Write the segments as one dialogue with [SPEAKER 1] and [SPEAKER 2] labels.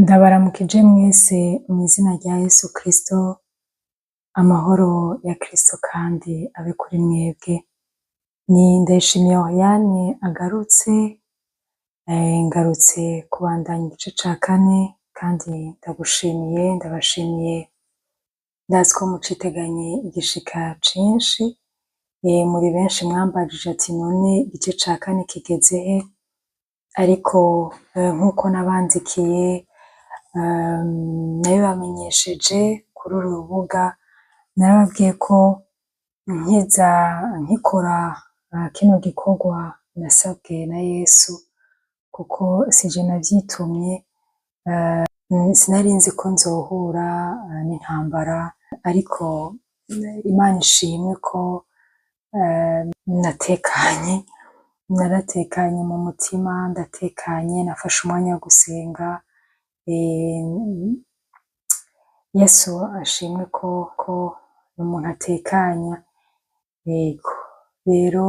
[SPEAKER 1] Ndabaramukije mwese mw'izina rya Yesu Kristo, amahoro ya Kristo kandi abe kuri mwebwe. Ni Ndayishimiye Oriane agarutse, ngarutse kubandanya igice ca kane kandi ndagushimiye, ndabashimiye, ndazi ko muciteganye igishika cinshi, muri benshi mwambajije ati none igice ca kane kigeze he? Ariko nk'uko nabandikiye, nabibamenyesheje kuri uru rubuga, narababwiye ko nkiza nkikora kino gikorwa nasabwe na Yesu, kuko sije navyitumye, sinari nzi ko nzohura n'intambara, ariko Imana ishimwe ko natekanye, naratekanye mu mutima, ndatekanye, nafashe umwanya wo gusenga. Yesu ashimwe ko umuntu atekanya, yego. Rero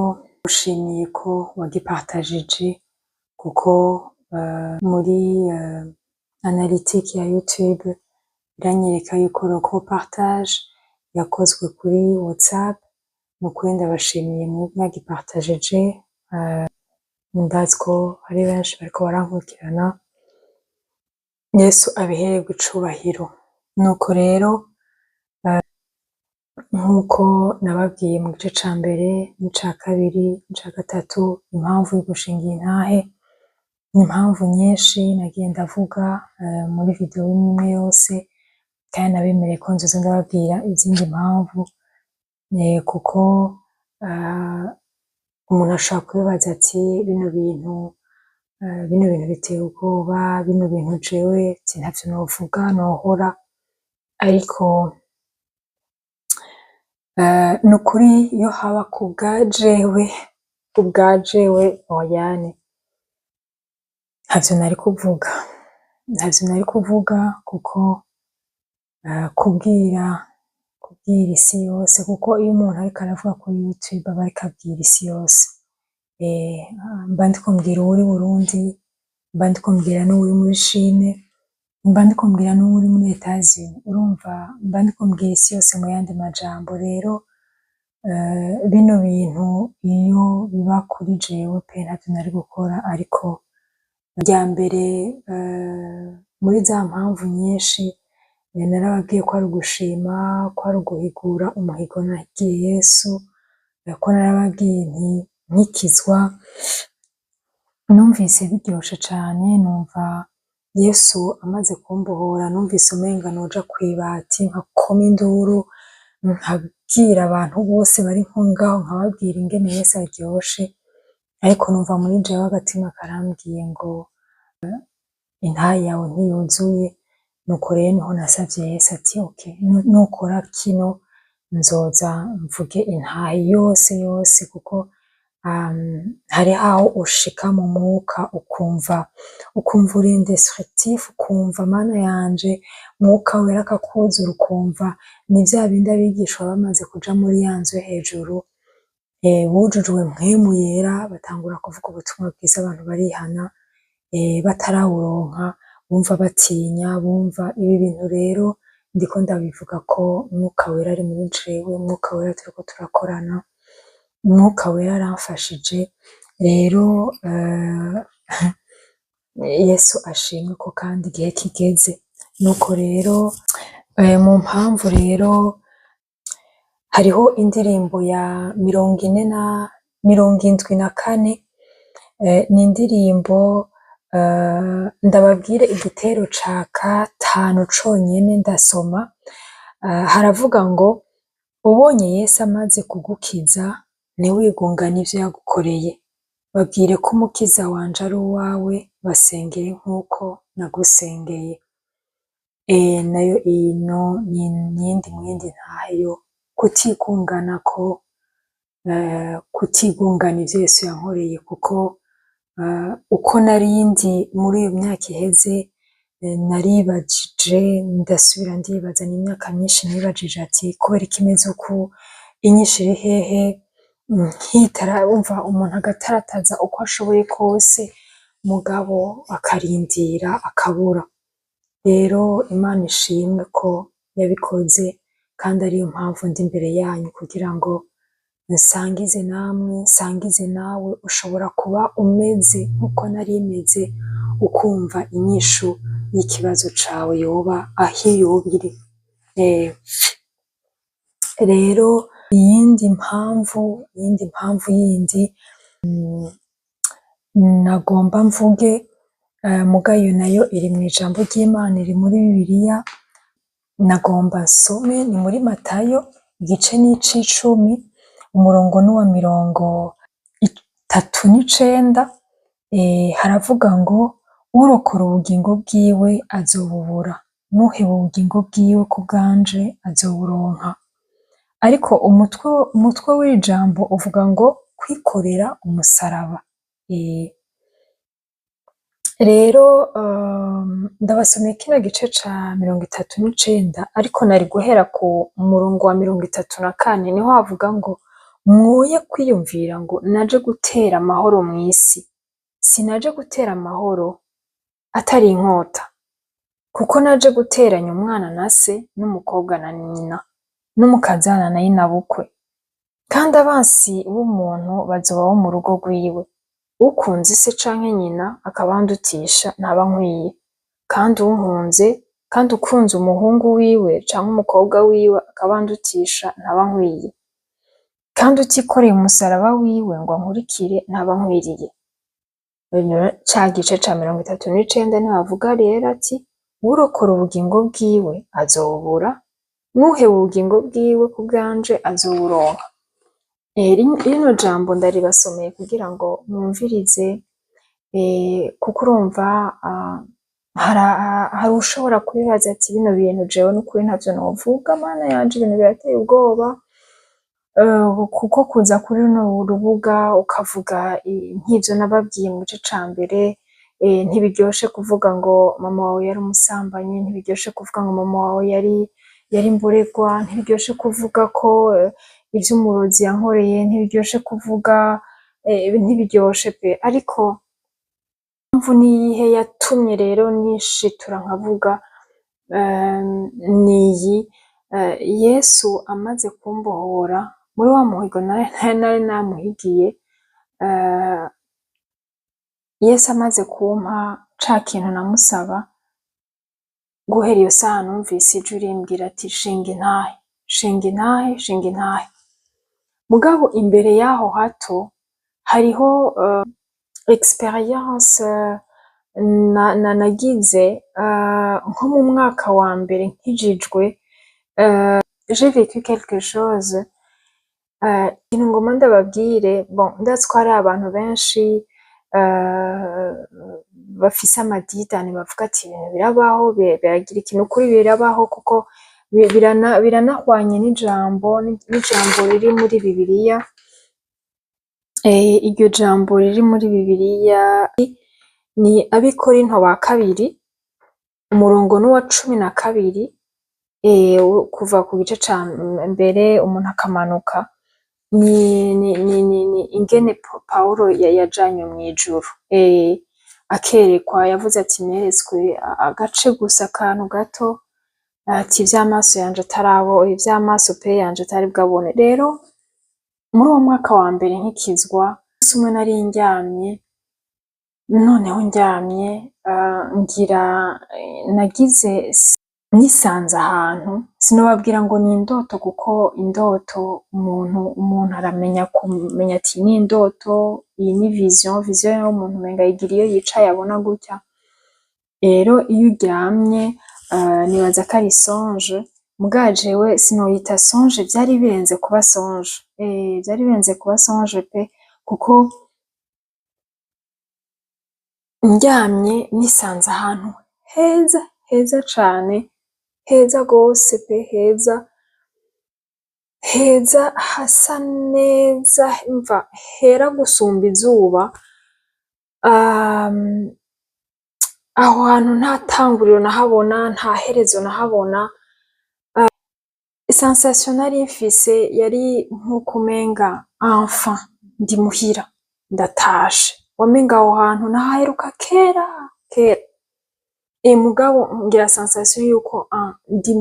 [SPEAKER 1] ushimiye ko wagipartagije, kuko muri analytique ya YouTube iranyereka yuko le gros partage yakozwe kuri WhatsApp. Nukuri ndabashimiye mwebwe mwagipartagije, ndazi ko hari benshi bariko barankurikirana, Yesu abihererwe icubahiro. Nuko rero nkuko nababwiye mu gice ca mbere n'ica kabiri n'ica gatatu, impamvu yo gushinga iyi ntahe ni impamvu nyinshi nagiye ndavuga muri video imwe imwe yose, kandi nabemereye ko nzoza ndababwira izindi mpamvu, kuko umuntu ashobora kwibaza ati bino bintu biteye ubwoba, bino bintu jewe ntavyo novuga nohora, ariko nukuri iyo haba kubwa jewe Oriane, ntavyo nari kuvuga, ntavyo nari kuvuga, kuko kubwira isi yose, kuko iyo umuntu ariko aravuga kuri YouTube aba ariko abwira isi yose. Mba ndiko mbwira uwuri Burundi, mba ndiko mbwira n'uwuri muri Chine, mba ndiko mbwira n'uwuri muri Etats-Unis, urumva mba ndiko mbwira isi yose mu yandi majambo. Rero bino bintu iyo biba kuri jewe pe, ntavyo nari gukora. Ariko irya mbere muri za mpamvu nyinshi narababwiye ko ari ugushima, ko ari uguhigura umuhigo nahigiye Yesu, ko narababwiye nti nkikizwa numvise biryoshe cane, numva Yesu amaze kumbohora, numvise umenga noja kw'ibati nkakoma induru, nkabwira abantu bose bari ngaho, nkababwira ingene Yesu aryoshe. Ariko numva muri jewe agatima karambwiye ngo intahe yawe ntiyuzuye. Nuko rero niho nasavye Yesu ati ok, nukora kino nzoza mvuge intahe yose yose, kuko hariho aho ushika mu mwuka ukumva uri indestructif, ukumva Mana yanje, Mwuka Wera akakuzura, ukumva ni vya bindi abigishwa bamaze kuja muri ya nzu yo hejuru, bujujwe Mpwemu Yera, batangura kuvuga ubutumwa bwiza, abantu barihana. Batarawuronka bumva batinya, bumva ibi bintu. Rero ndiko ndabivuga ko Mwuka Wera ari muri jewe, Mwuka Wera turiko turakorana, Mwuka Wera aramfashije. Rero Yesu ashimwe ko kandi igihe kigeze. Nuko rero mu mpamvu rero hariho indirimbo ya 40 na 74, ni indirimbo ndababwire igitero ca gatanu conyene ndasoma, haravuga ngo ubonye Yesu amaze kugukiza ntiwigungane ivyo yagukoreye, babwire ko umukiza wanje ari uwawe, basengere nk'uko nagusengeye. Nayo ino ni iyindi muyindi ntahe yo kutigunganako, kutigungana ivyo Yesu yankoreye, kuko uko narindi muri iyo myaka iheze, naribajije, ndasubira ndibaza, ni imyaka myinshi nibajije ati kubera iki imeze uku, inyishu iri hehe? Nkitara, umva, umuntu agatarataza uko ashoboye kose, mugabo akarindira akabura. Rero Imana ishimwe ko yabikoze, kandi ariyo mpamvu ndi imbere yanyu kugira ngo nsangize namwe, nsangize nawe. Ushobora kuba umeze nk'uko nari meze, ukumva inyishu y'ikibazo cawe yoba aho yoba iri. Rero iyindi mpamvu yindi nagomba mvuge, muga iyo nayo iri mw'ijambo ry'Imana, iri muri Bibiliya, nagomba nsome, ni muri Matayo, igice ni ic'icumi, umurongo n'uwa 39. Haravuga ngo: "Urokora ubugingo bwiwe azobubura, n'uheba ubugingo bwiwe ku bwanje azoburonka." Ariko umutwe w'iri jambo uvuga ngo kwikorera umusaraba. Rero ndabasomeye kino gice ca 39, ariko nari guhera ku murongo wa 34, niho havuga ngo: "Mwoye kwiyumvira ngo naje gutera amahoro mw'isi. Sinaje gutera amahoro, atari inkota. Kuko naje guteranya umwana na se, n'umukobwa na nyina, n'umukazana na nyinabukwe. Kandi abansi b'umuntu bazoba abo mu rugo rwiwe. Ukunze se canke nyina akabandutisha ntaba ankwiye. Kandi unkunze, kandi ukunze umuhungu wiwe canke umukobwa wiwe akabandutisha ntaba ankwiye. Kandi utikoreye umusaraba wiwe ngo ankurikire ntaba ankwiriye." Ca gice ca 39 niho havuga rero ati: "Urokora ubugingo bwiwe azobubura, n'uheba ubugingo bwiwe ku bwanje azoburonka." Rino jambo ndaribasomeye kugira ngo mwumvirize, kuko urumva hari uwushobora kwibaza ati: "Bino bintu jewe nukuri ntavyo novuga, Mana yanje, ibintu birateye ubwoba." Kuko kuza kuri runo rubuga ukavuga nk'ivyo nababwiye mu gice ca mbere, ntibiryoshe kuvuga ngo mama wawe yari umusambanyi, ntibiryoshe kuvuga ngo mama wawe yari imborerwa, ntibiryoshe kuvuga ko ivy'umurozi yankoreye, ntibiryoshe kuvuga, ntibiryoshe pe. Ariko impamvu niyihe yatumye rero nishitura nkavuga? Niyi: Yesu amaze kumbohora muri wa muhigo nari namuhigiye, Yesu amaze kumpa ca kintu namusaba, guhera iyo saha numvise ijwi rimbwira ati: "Shinga intahe, shinga intahe, shinga intahe." Mugabo imbere yaho hato hariho experience nagize nko mu mwaka wa mbere nkijijwe. J'ai vécu quelque chose, ikintu ngomba ndababwire. Bon, ndazi ko hari abantu benshi bafise amadidani, bavuga ati: "Ibintu birabaho, biragira ikintu." Kuri birabaho, kuko biranahwanye n'ijambo riri muri Bibiliya. Iryo jambo riri muri Bibiliya ni Abikorinto ba kabiri, umurongo n'uwa 12, kuva ku gice ca mbere umuntu akamanuka, ni ingene Pawulo yajanywe mw'ijuru, akerekwa. Yavuze ati: "Neretswe agace gusa, akantu gato," ati: "Ivy'amaso yanje atarabo, ivy'amaso pe yanje atari bwabone." Rero muri uwo mwaka wa mbere nkikizwa, umunsi umwe nari ndyamye, noneho ndyamye ngira nagize nisanze ahantu, sinobabwira ngo ni indoto, kuko indoto umuntu aramenya kumenya ati iyi ni indoto, iyi ni vision. Vision nayo umuntu umenga ayigira iyo yicaye abona gutya. Rero iyo uryamye nibaza ko ari songe, muga jewe sinoyita songe, vyari birenze kuba songe, vyari birenze kuba songe pe, kuko ndyamye nisanze ahantu heza, heza cane, heza gose pe, heza, heza, hasa neza, umva hera gusumba izuba. Aho hantu nta tanguriro nahabona, nta herezo nahabona. Sensation nari mfise yari nkuko umenga enfin ndi muhira, ndatashe. Wamenga aho hantu nahaheruka kera kera. Mugabo ngira sensation yuko ndi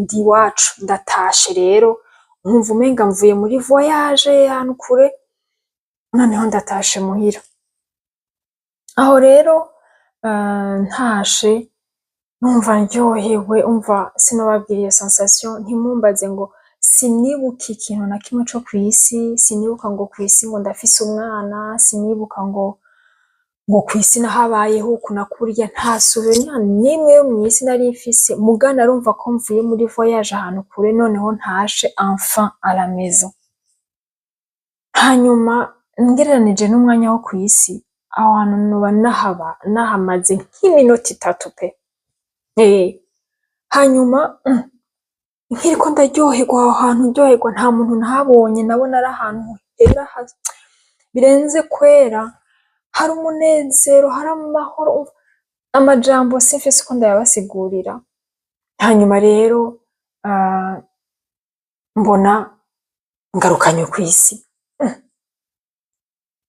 [SPEAKER 1] ndi iwacu, ndatashe. Rero nkumva umenga mvuye muri voyage ahantu kure, noneho ndatashe muhira. Aho rero ntashe numva ndyohewe. Umva, sinobabwira iyo sensation. Ntimumbaze ngo sinibuka ikintu na kimwe co kw'isi, sinibuka ngo kw'isi ngo ndafise umwana, sinibuka ngo kw'isi nahabayeho uku na kurya. Nta souvenir n'imwe yo mw'isi nari mfise. Muga narumva ko mvuye muri voyage ahantu kure, noneho ntashe enfin à la maison. Hanyuma ngereranije n'umwanya wo kw'isi, aho hantu noba nahaba nahamaze nk'iminota 3 pe. Hanyuma nkiriko ndaryoherwa aho hantu, ndyoherwa, nta muntu nahabonye. Nabona ari ahantu hera birenze kwera, hari umunezero, hari amahoro, amajambo simfise uko ndayabasigurira. Hanyuma rero mbona ngarukanywe kw'isi.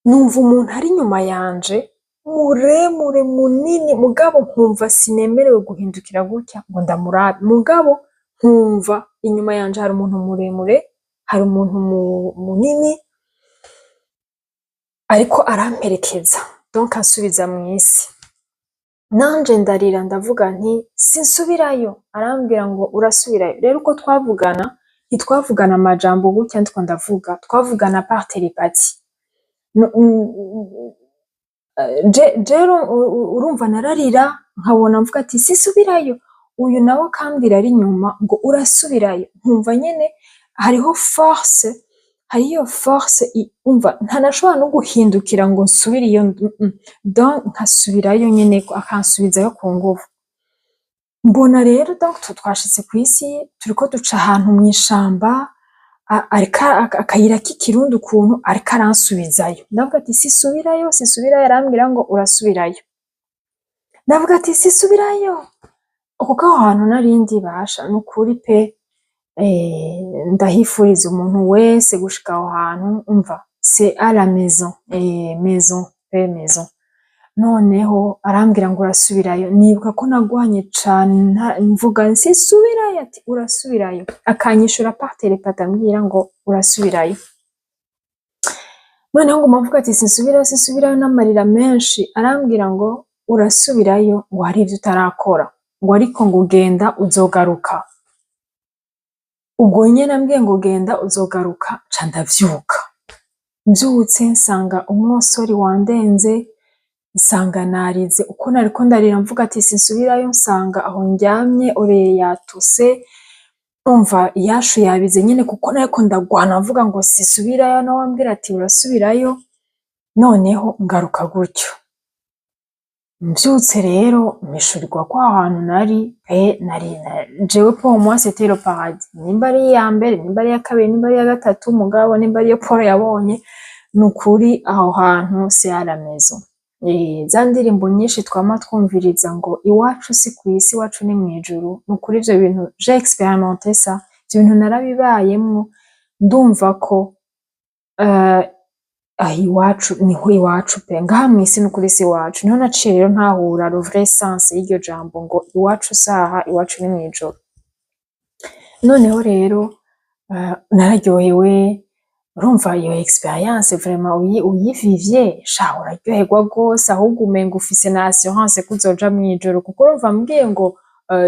[SPEAKER 1] Numva umuntu ari inyuma yanje muremure, munini, mugabo nkumva sinemerewe guhindukira gutya ngo ndamurabe. Mugabo nkumva inyuma yanje hari umuntu muremure, hari umuntu munini ariko aramperekeza, donc ansubiza mw'isi. Nanje ndarira, ndavuga nti: "Sinsubirayo." Arambwira ngo: "Urasubirayo." Rero uko twavugana, ntitwavugana amajambo gutya ndiko ndavuga, twavugana par télépathie. Rero urumva nararira, nkabona mvuga ati: "Sisubirayo." Uyu nawe akambwira ari inyuma ngo: "Urasubirayo." Nkumva nyene hariho force, hariyo force, umva, ntanashobora no guhindukira ngo nsubire iyo, donc nkasubirayo nyene, akansubizayo ku nguvu. Mbona rero donc twashitse kw'isi, turiko duca ahantu mw'ishamba, ariko akayira k'ikirundi ukuntu, ariko aransubizayo. Ndavuga ati: "Sisubirayo, sisubirayo." Arambwira ngo: "Urasubirayo." Ndavuga ati: "Sisubirayo." Kuko aho hantu narindi basha, nukuri pe, ndahifuriza umuntu wese gushika aho hantu. Umva, c'est à la maison, maison pe, maison. Noneho arambwira ngo: "Urasubirayo." Nibuka ko nagwanye cane, mvuga: "Sisubirayo." Ati: "Urasubirayo." Akanyishura par télépathie, ambwira ngo: "Urasubirayo." Noneho nguma mvuga ati: "Sinsubirayo, sinsubirayo," n'amarira menshi. Arambwira ngo: "Urasubirayo," ngo hari ivyo utarakora, ngo ariko ngo genda uzogaruka. Ubwo nyene ambwiye ngo genda uzogaruka, nca ndavyuka. Mvyutse nsanga umwosori wandenze, nsanga narize uko nariko ndarira mvuga ati: "Sinsubirayo." Nsanga aho ndyamye oreiller yatose, umva, iyashu yabize nyene, kuko nariko ndagwana mvuga ngo sisubirayo, nawe ambwira ati: "Urasubirayo." Noneho ngaruka gutyo. Mvyutse rero mpishurirwa ko aho hantu nari pe, nari jewe, pour moi c'était le paradis. Nimba ari iya mbere, nimba ari iya kabiri, nimba ari iya gatatu, mugabo nimba ariyo Paul yabonye, nukuri aho hantu c'est à la maison. Za ndirimbo nyinshi twama twumviriza ngo iwacu si kw'isi, iwacu ni mw'ijuru, nukuri ivyo bintu j'ai expérimenté ça, ivyo bintu narabibayemwo. Ndumva ko aho iwacu niho iwacu pe. Ngaha mw'isi nukuri si iwacu. Niho naciye rero ntahura le vrai sens y'iryo jambo ngo iwacu saha, iwacu ni mw'ijuru. Noneho rero nararyohewe. Urumva iyo expérience vraiment uyivivye, sha, uraryoherwa gose. Ahubwo umenga ufise na assurance ko uzoja mw'ijuru, kuko urumva ambwiye ngo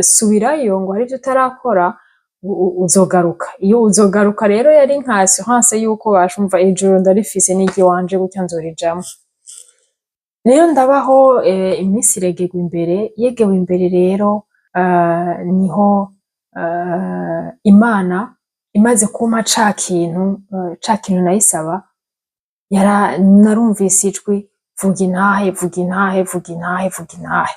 [SPEAKER 1] subirayo, ngo hari ivyo utarakora, uzogaruka. Iyo uzogaruka rero yari nka assurance yuko basha, umva, ijuru ndarifise n'iry'iwanje, gutya nzorijamwo. Rero ndabaho, iminsi iregerwa imbere, yegewe imbere. Rero niho Imana imaze kumpa ca kintu nayisaba, narumvise ijwi: "Vuga intahe, vuga intahe, vuga intahe, vuga intahe."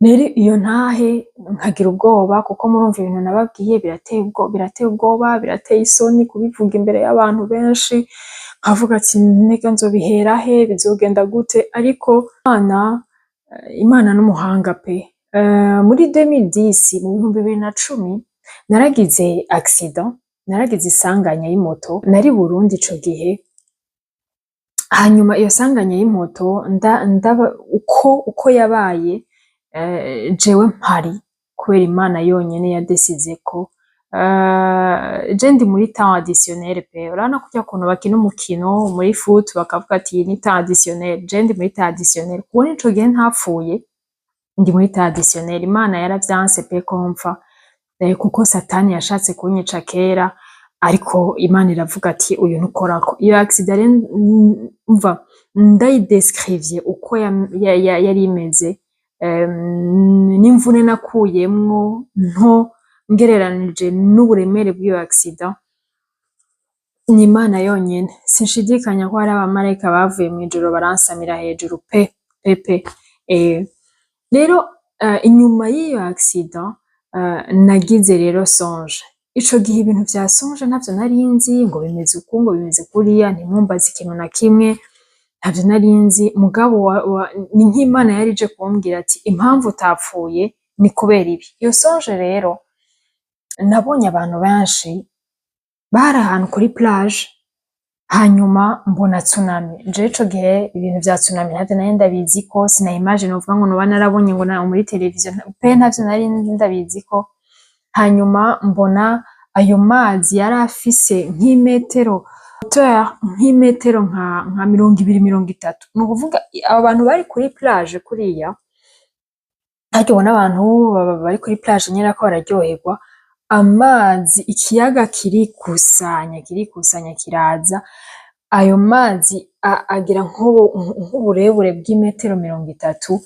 [SPEAKER 1] Rero iyo ntahe nkagira ubwoba, kuko murumva ibintu nababwiye birateye ubwoba, birateye isoni kubivuga imbere y'abantu benshi. Nkavuga ati: "Mbega nzobihera he? Bizogenda gute?" Ariko Imana n'umuhanga pe. Muri 2010, mu 2010, naragize accident, naragize isanganya y'imoto. Nari Burundi ico gihe. Hanyuma iyo sanganya y'imoto, ndaba uko yabaye, jewe mpari kubera Imana yonyene yadesize ko je ndi muri temps additionnel pe. Urabona kurya kuntu bakina umukino muri foot bakavuga ati: "Iyi ni temps additionnel." Je ndi muri temps additionnel. Kubona ico gihe ntapfuye, ndi muri temps additionnel. Imana yaravyanse pe ko mpfa, kuko Satani yashatse kunyica kera, ariko Imana iravuga ati: "Uyu ntukorako." Iyo accident rero, umva, ndayidescrivye uko yari imeze n'imvune nakuyemwo nto ngereranije n'uburemere bw'iyo accident, ni Imana yonyene. Sinshidikanya ko hari abamarayika bavuye mw'ijuru baransamira hejuru pe pe pe. Rero inyuma y'iyo accident nagize rero songe. Ico gihe ibintu vya songe ntavyo nari nzi, ngo bimeze uku, ngo bimeze kuriya, ntimumbaze ikintu na kimwe, ntavyo nari nzi. Mugabo ni nk'Imana yari ije kumbwira ati: "Impamvu utapfuye ni kubera ibi." Iyo songe rero, nabonye abantu benshi bari ahantu kuri plage, hanyuma mbona tsunami. Jewe ico gihe ibintu vya tsunami ntavyo nari ndabiziko, sina image novuga ngo noba narabonye ngo muri televiziyo pe, ntavyo nari ndabiziko. Hanyuma mbona ayo mazi yari afise nk'imetero hauteur, nk'imetero nka 20, 30. Ni ukuvuga abo bantu bari kuri plage kuriya, harya ubona abantu bari kuri plage nyene bariko bararyoherwa, amazi, ikiyaga kirikusanya, kirikusanya, kiraza, ayo mazi agira nk'uburebure bw'imetero 30.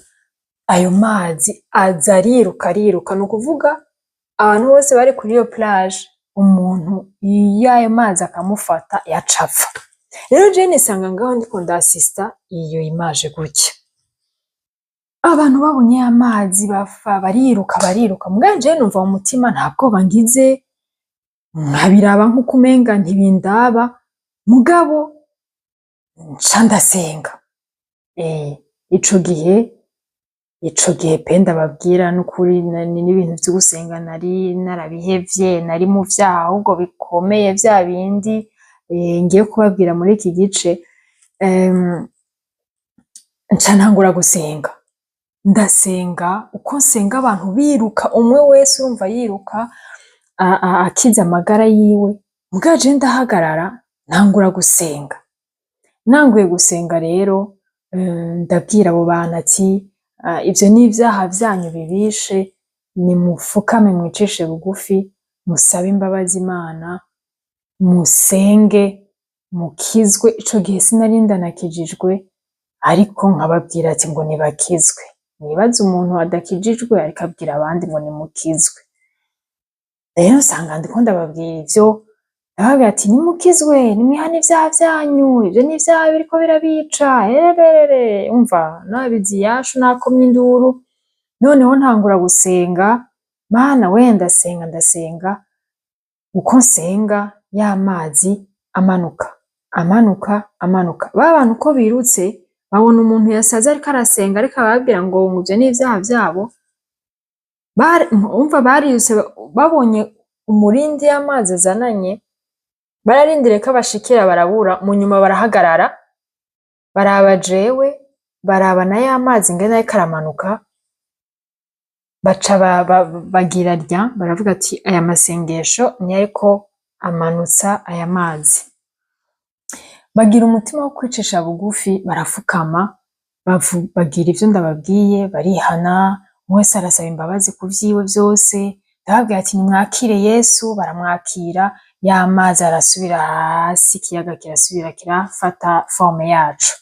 [SPEAKER 1] Ayo mazi aza ariruka, ariruka. Ni ukuvuga abantu bose bari kuri iyo plage, umuntu iyo ayo mazi akamufata yaca apfa. Rero jewe nisanga ngaho ndiko ndasista iyo image gutya. Abantu babonye ya mazi bafa bariruka, bariruka, mugabo jewe numva mu mutima nta bwoba ngize, nkabiraba nkuko umenga ntibindaba, mugabo nca ndasenga. Ico gihe pe, ndababwira n'ukuri, n'ibintu vyo gusenga nari narabihevye, nari mu vyaha ahubwo bikomeye, vya bindi ngiye kubabwira muri iki gice. Nca ntangura gusenga, ndasenga. Uko nsenga, abantu biruka, umwe wese urumva yiruka akiza amagara yiwe, mugabo jewe ndahagarara, ntangura gusenga. Ntanguye gusenga rero, ndabwira abo bantu ati: "Ivyo ni ivyaha vyanyu bibishe, nimufukame, mwicishe bugufi, musabe imbabazi Imana, musenge mukizwe." Ico gihe sinari ndanakijijwe, ariko nkababwira ati ngo nibakizwe. Mwibaze umuntu adakijijwe ariko abwira abandi ngo nimukizwe. Rero nsanga ndiko ndababwira ivyo, ndababwira ati: "Nimukizwe, nimwihane ivyaha vyanyu, ivyo ni ivyaha biriko birabica." Ererere, umva nabize iyashu, nakomye induru. Noneho ntangura gusenga. Mana we, ndasenga, ndasenga. Uko nsenga, ya mazi amanuka, amanuka, amanuka. Ba bantu uko birutse babona umuntu yasaze ariko arasenga, ariko arababwira ngo ivyo ni ivyaha vyabo. Umva, barirutse babonye umurindi y'amazi azananye, bararindiriye ko abashikira barabura. Mu nyuma barahagarara, baraba jewe, baraba na ya mazi ingene ariko aramanuka, baca bagira rya baravuga ati: "Aya masengesho niyo ariko amanutsa aya mazi." Bagira umutima wo kwicisha bugufi, barafukama, bagira ivyo ndababwiye, barihana, umwe wese arasaba imbabazi ku vyiwe vyose. Ndababwira ati: "Nimwakire Yesu." Baramwakira, ya mazi arasubira hasi, ikiyaga kirasubira kirafata forme yaco.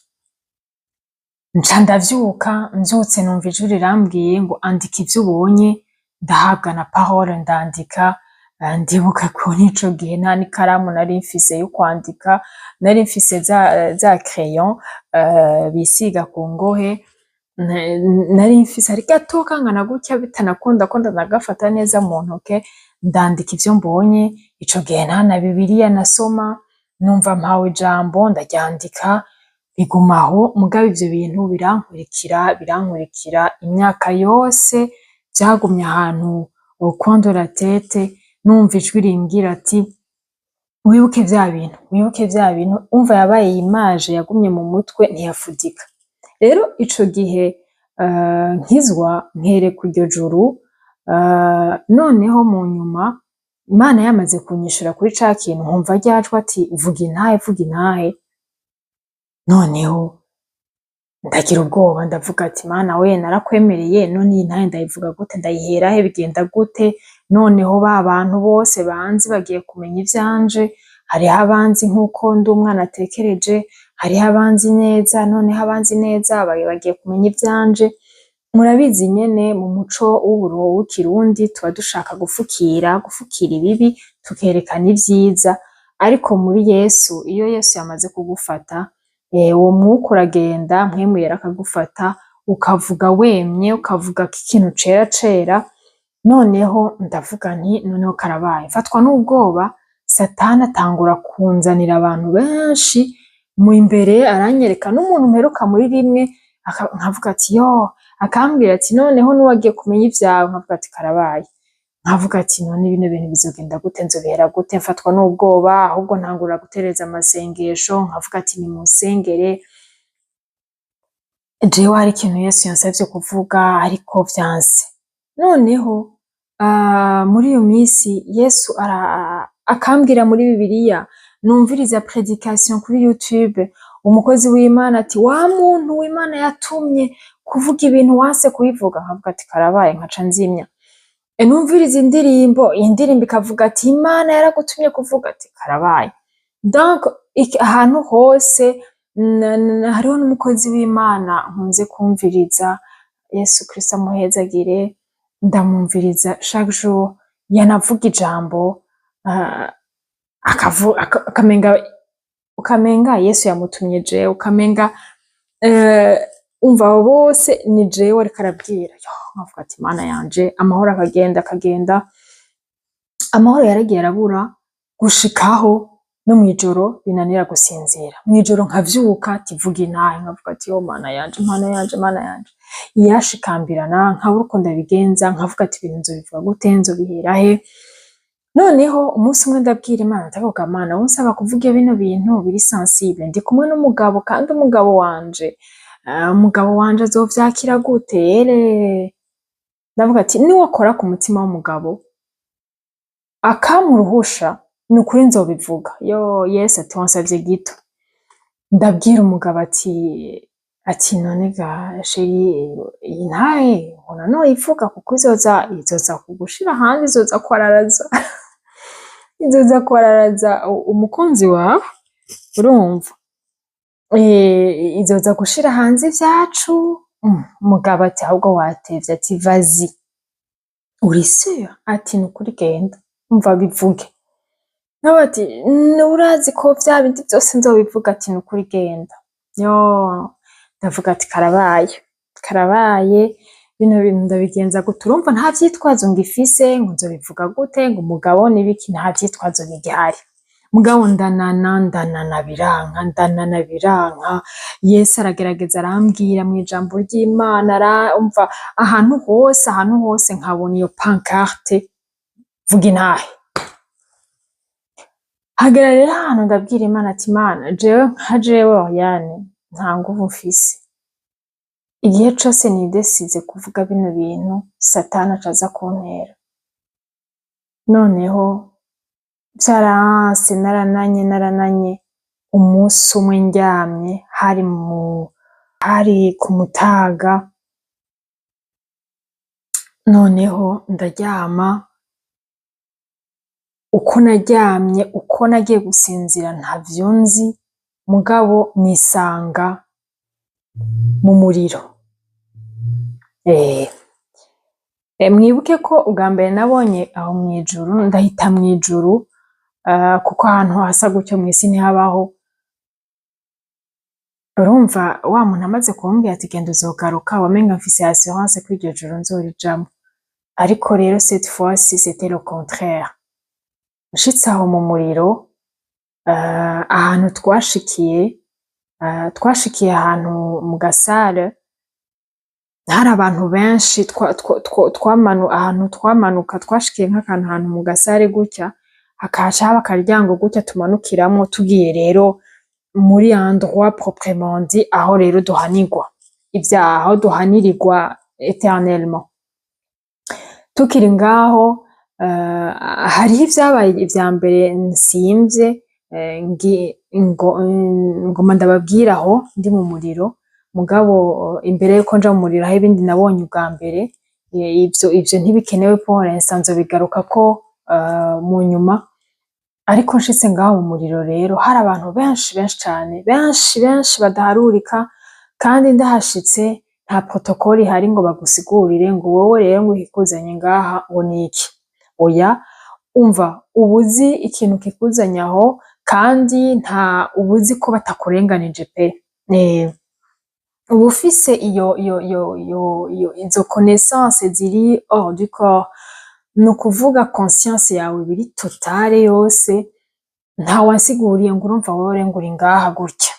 [SPEAKER 1] Nca ndavyuka. Mvyutse numva ijwi rirambwiye ngo: "Andika ivyo ubonye." Ndahabwa na parole, ndandika. Ndibuka ko n'ico gihe nta n'ikaramu nari mfise yo kwandika, nari mfise za crayon bisiga ku ngohe nari mfise, ari gato kangana gutya, bitanakunda ko ndanagafata neza mu ntoke. Ndandika ivyo mbonye. Ico gihe nta na Bibiliya nasoma, numva mpawe ijambo ndaryandika, biguma aho. Mugabo ivyo bintu birankurikira, birankurikira imyaka yose, vyagumye ahantu au coin de la tête, numva ijwi rimbwira ati Wibuke vya bintu, wibuke vya bintu. Umva, yabaye image yagumye mu mutwe, ntiyafudika. Rero ico gihe nkizwa, nkerekwa iryo juru, noneho mu nyuma Imana yamaze kunyishura kuri ca kintu, nkumva rya jwi ati: "Vuga intahe, vuga intahe." Noneho ndagira ubwoba, ndavuga ati: "Mana we, narakwemereye, none iyi ntahe ndayivuga gute? Ndayihera he? Bigenda gute? Noneho ba bantu bose banzi bagiye kumenya ivyanje. Hariho abanzi nk'uko ndi umwana atekereje, hariho abanzi neza, noneho abanzi neza bagiye kumenya ivyanje." Murabizi nyene, mu muco w'ikirundi tuba dushaka gufukira ibibi, tukerekana ivyiza. Ariko muri Yesu, iyo Yesu yamaze kugufata, uwo mwuka uragenda, Mpwemu Yera akagufata, ukavuga wemye, ukavuga ko ikintu cera cera. Noneho ndavuga nti: "Noneho karabaye." Mfatwa n'ubwoba, Satani atangura kunzanira abantu benshi mu imbere, aranyereka n'umuntu mperuka muri rimwe, nkavuga ati: "Yo!" Akambwira ati: "Noneho n'uwagiye kumenya ivyawe." Nkavuga ati: "Karabaye." Nkavuga ati: "None bino bintu bizogenda gute? Nzobihera gute?" Mfatwa n'ubwoba, ahubwo ntangura gutereza amasengesho, nkavuga ati: "Nimunsengere, jewe hari ikintu Yesu yansavye kuvuga, ariko vyanse." Noneho muri iyo misi Yesu akambwira muri Bibiliya, numviriza prédication kuri YouTube, umukozi w'Imana ati: "Wa muntu w'Imana yatumye kuvuga ibintu wanse kubivuga." Nkavuga ati: "Karabaye." Nkaca nzimya. Numviriza indirimbo, iyi ndirimbo ikavuga ati: "Imana yaragutumye kuvuga." Ati: "Karabaye." Donc ahantu hose hariho n'umukozi w'Imana nkunze kumviriza, Yesu Kristo amuhezagire, ndamwumviriza chaque jour, yanavuga ijambo ukamenga Yesu yamutumye jewe, ukamenga umva, abo bose ni jewe ariko arabwira. Yo, nkavuga ati: "Mana yanje." Amahoro akagenda, akagenda, amahoro yaragiye arabura, gushikaho no mw'ijoro binanira gusinzira. Mw'ijoro nkavyuka ati: "Vuga intahe." Nkavuga ati: "Yo, Mana yanje, Mana yanje, Mana yanje." Yashikambirana, nkabura uko ndabigenza, nkavuga ati: "Ibintu nzobivuga gute? Nzobihera he?" Noneho umunsi umwe ndabwira Imana, ndavuga: "Mana, unsaba kuvuga bino bintu biri sensible, ndi kumwe n'umugabo, kandi umugabo wanje azovyakira gute?" Ere ndavuga ati: "Niwakora ku mutima w'umugabo akampa uruhusha, ni ukuri nzobivuga." Yo, Yesu ati: "Wansavye gito." Ndabwira umugabo ati: "None ga chéri, iyi ntahe mbona noyivuga, kuko izoza kugushira hanze, izoza kwararaza umukunzi wawe, urumva, izoza gushira hanze ivyacu." Umugabo ati: "Ahubwo watevye." Ati: "Vas-y, uri sûre?" Ati: "Nukuri, genda, umva, bivuge." Nawe ati: "Urazi ko vya bindi vyose nzobivuga." Ati: "Nukuri, genda." Yo, ndavuga ati: "Karabaye, karabaye, bino bintu ndabigenza gute?" Urumva, nta vyitwazo ngifise ngo nzobivuga gute, ngo umugabo n'ibiki, nta vyitwazo bigihari. Mugabo ndanana, ndanana, biranka, ndanana, biranka. Yesu aragerageza, arambwira mw'ijambo ry'Imana, umva, ahantu hose, ahantu hose nkabona iyo pancarte: "Vuga intahe." Hagera rero ahantu ndabwira Imana ati: "Imana, jewe nka jewe Oriane, nta nguvu mfise. Igihe cose nidesize kuvuga bino bintu, Satani aca aza kuntera." Noneho vyaranse, narananye, narananye. Umunsi umwe ndyamye, hari ku mutaga, noneho ndaryama. Uko naryamye, uko nagiye gusinzira ntavyo nzi, mugabo nisanga mu muriro. Mwibuke ko ubwa mbere nabonye aho mw'ijuru, ndahita mw'ijuru, kuko ahantu hasa gutyo mw'isi ntihabaho. Urumva, wa muntu amaze kumbwira ati: "Genda, uzogaruka", wamenga mfise assurance ko iryo juru nzorijamwo. Ariko rero cette fois-ci c'était le contraire. Nshitse aho mu muriro, ahantu twashikiye ahantu mu ga salle, hari abantu benshi. Ahantu twamanuka, twashikiye nk'akantu ahantu mu ga salle gutya, hari abantu benshi. Hakaca haba akaryango gutya tumanukiramwo, tugiye rero muri endroit proprement dit, aho rero duhanirwa ivyaha, aho duhanirirwa éternellement. Tukiri ngaho, hariho ivyabaye ivya mbere nsimvye, ngoma ndababwire aho ndi mu muriro. Mugabo imbere yuko nja mu muriro, hariho ibindi nabonye ubwa mbere. Ivyo ntibikenewe pour l'instant, nzobigarukako mu nyuma. Ariko nshitse ngaho mu muriro rero, hari abantu benshi, benshi cane, benshi benshi badaharurika. Kandi ndahashitse, nta protocole ihari ngo bagusigurire ngo wowe rero ngo ikikuzanye ngaha ngo niki. Oya, umva, uba uzi ikintu kikuzanye aho, kandi nta uba uzi ko batakurenganije pe. Uba ufise iyo izo connaissance ziri hors du corps, ni ukuvuga conscience yawe iba iri totale yose. Ntawansiguriye ngo urumva wowe ngo uri ngaha gutya.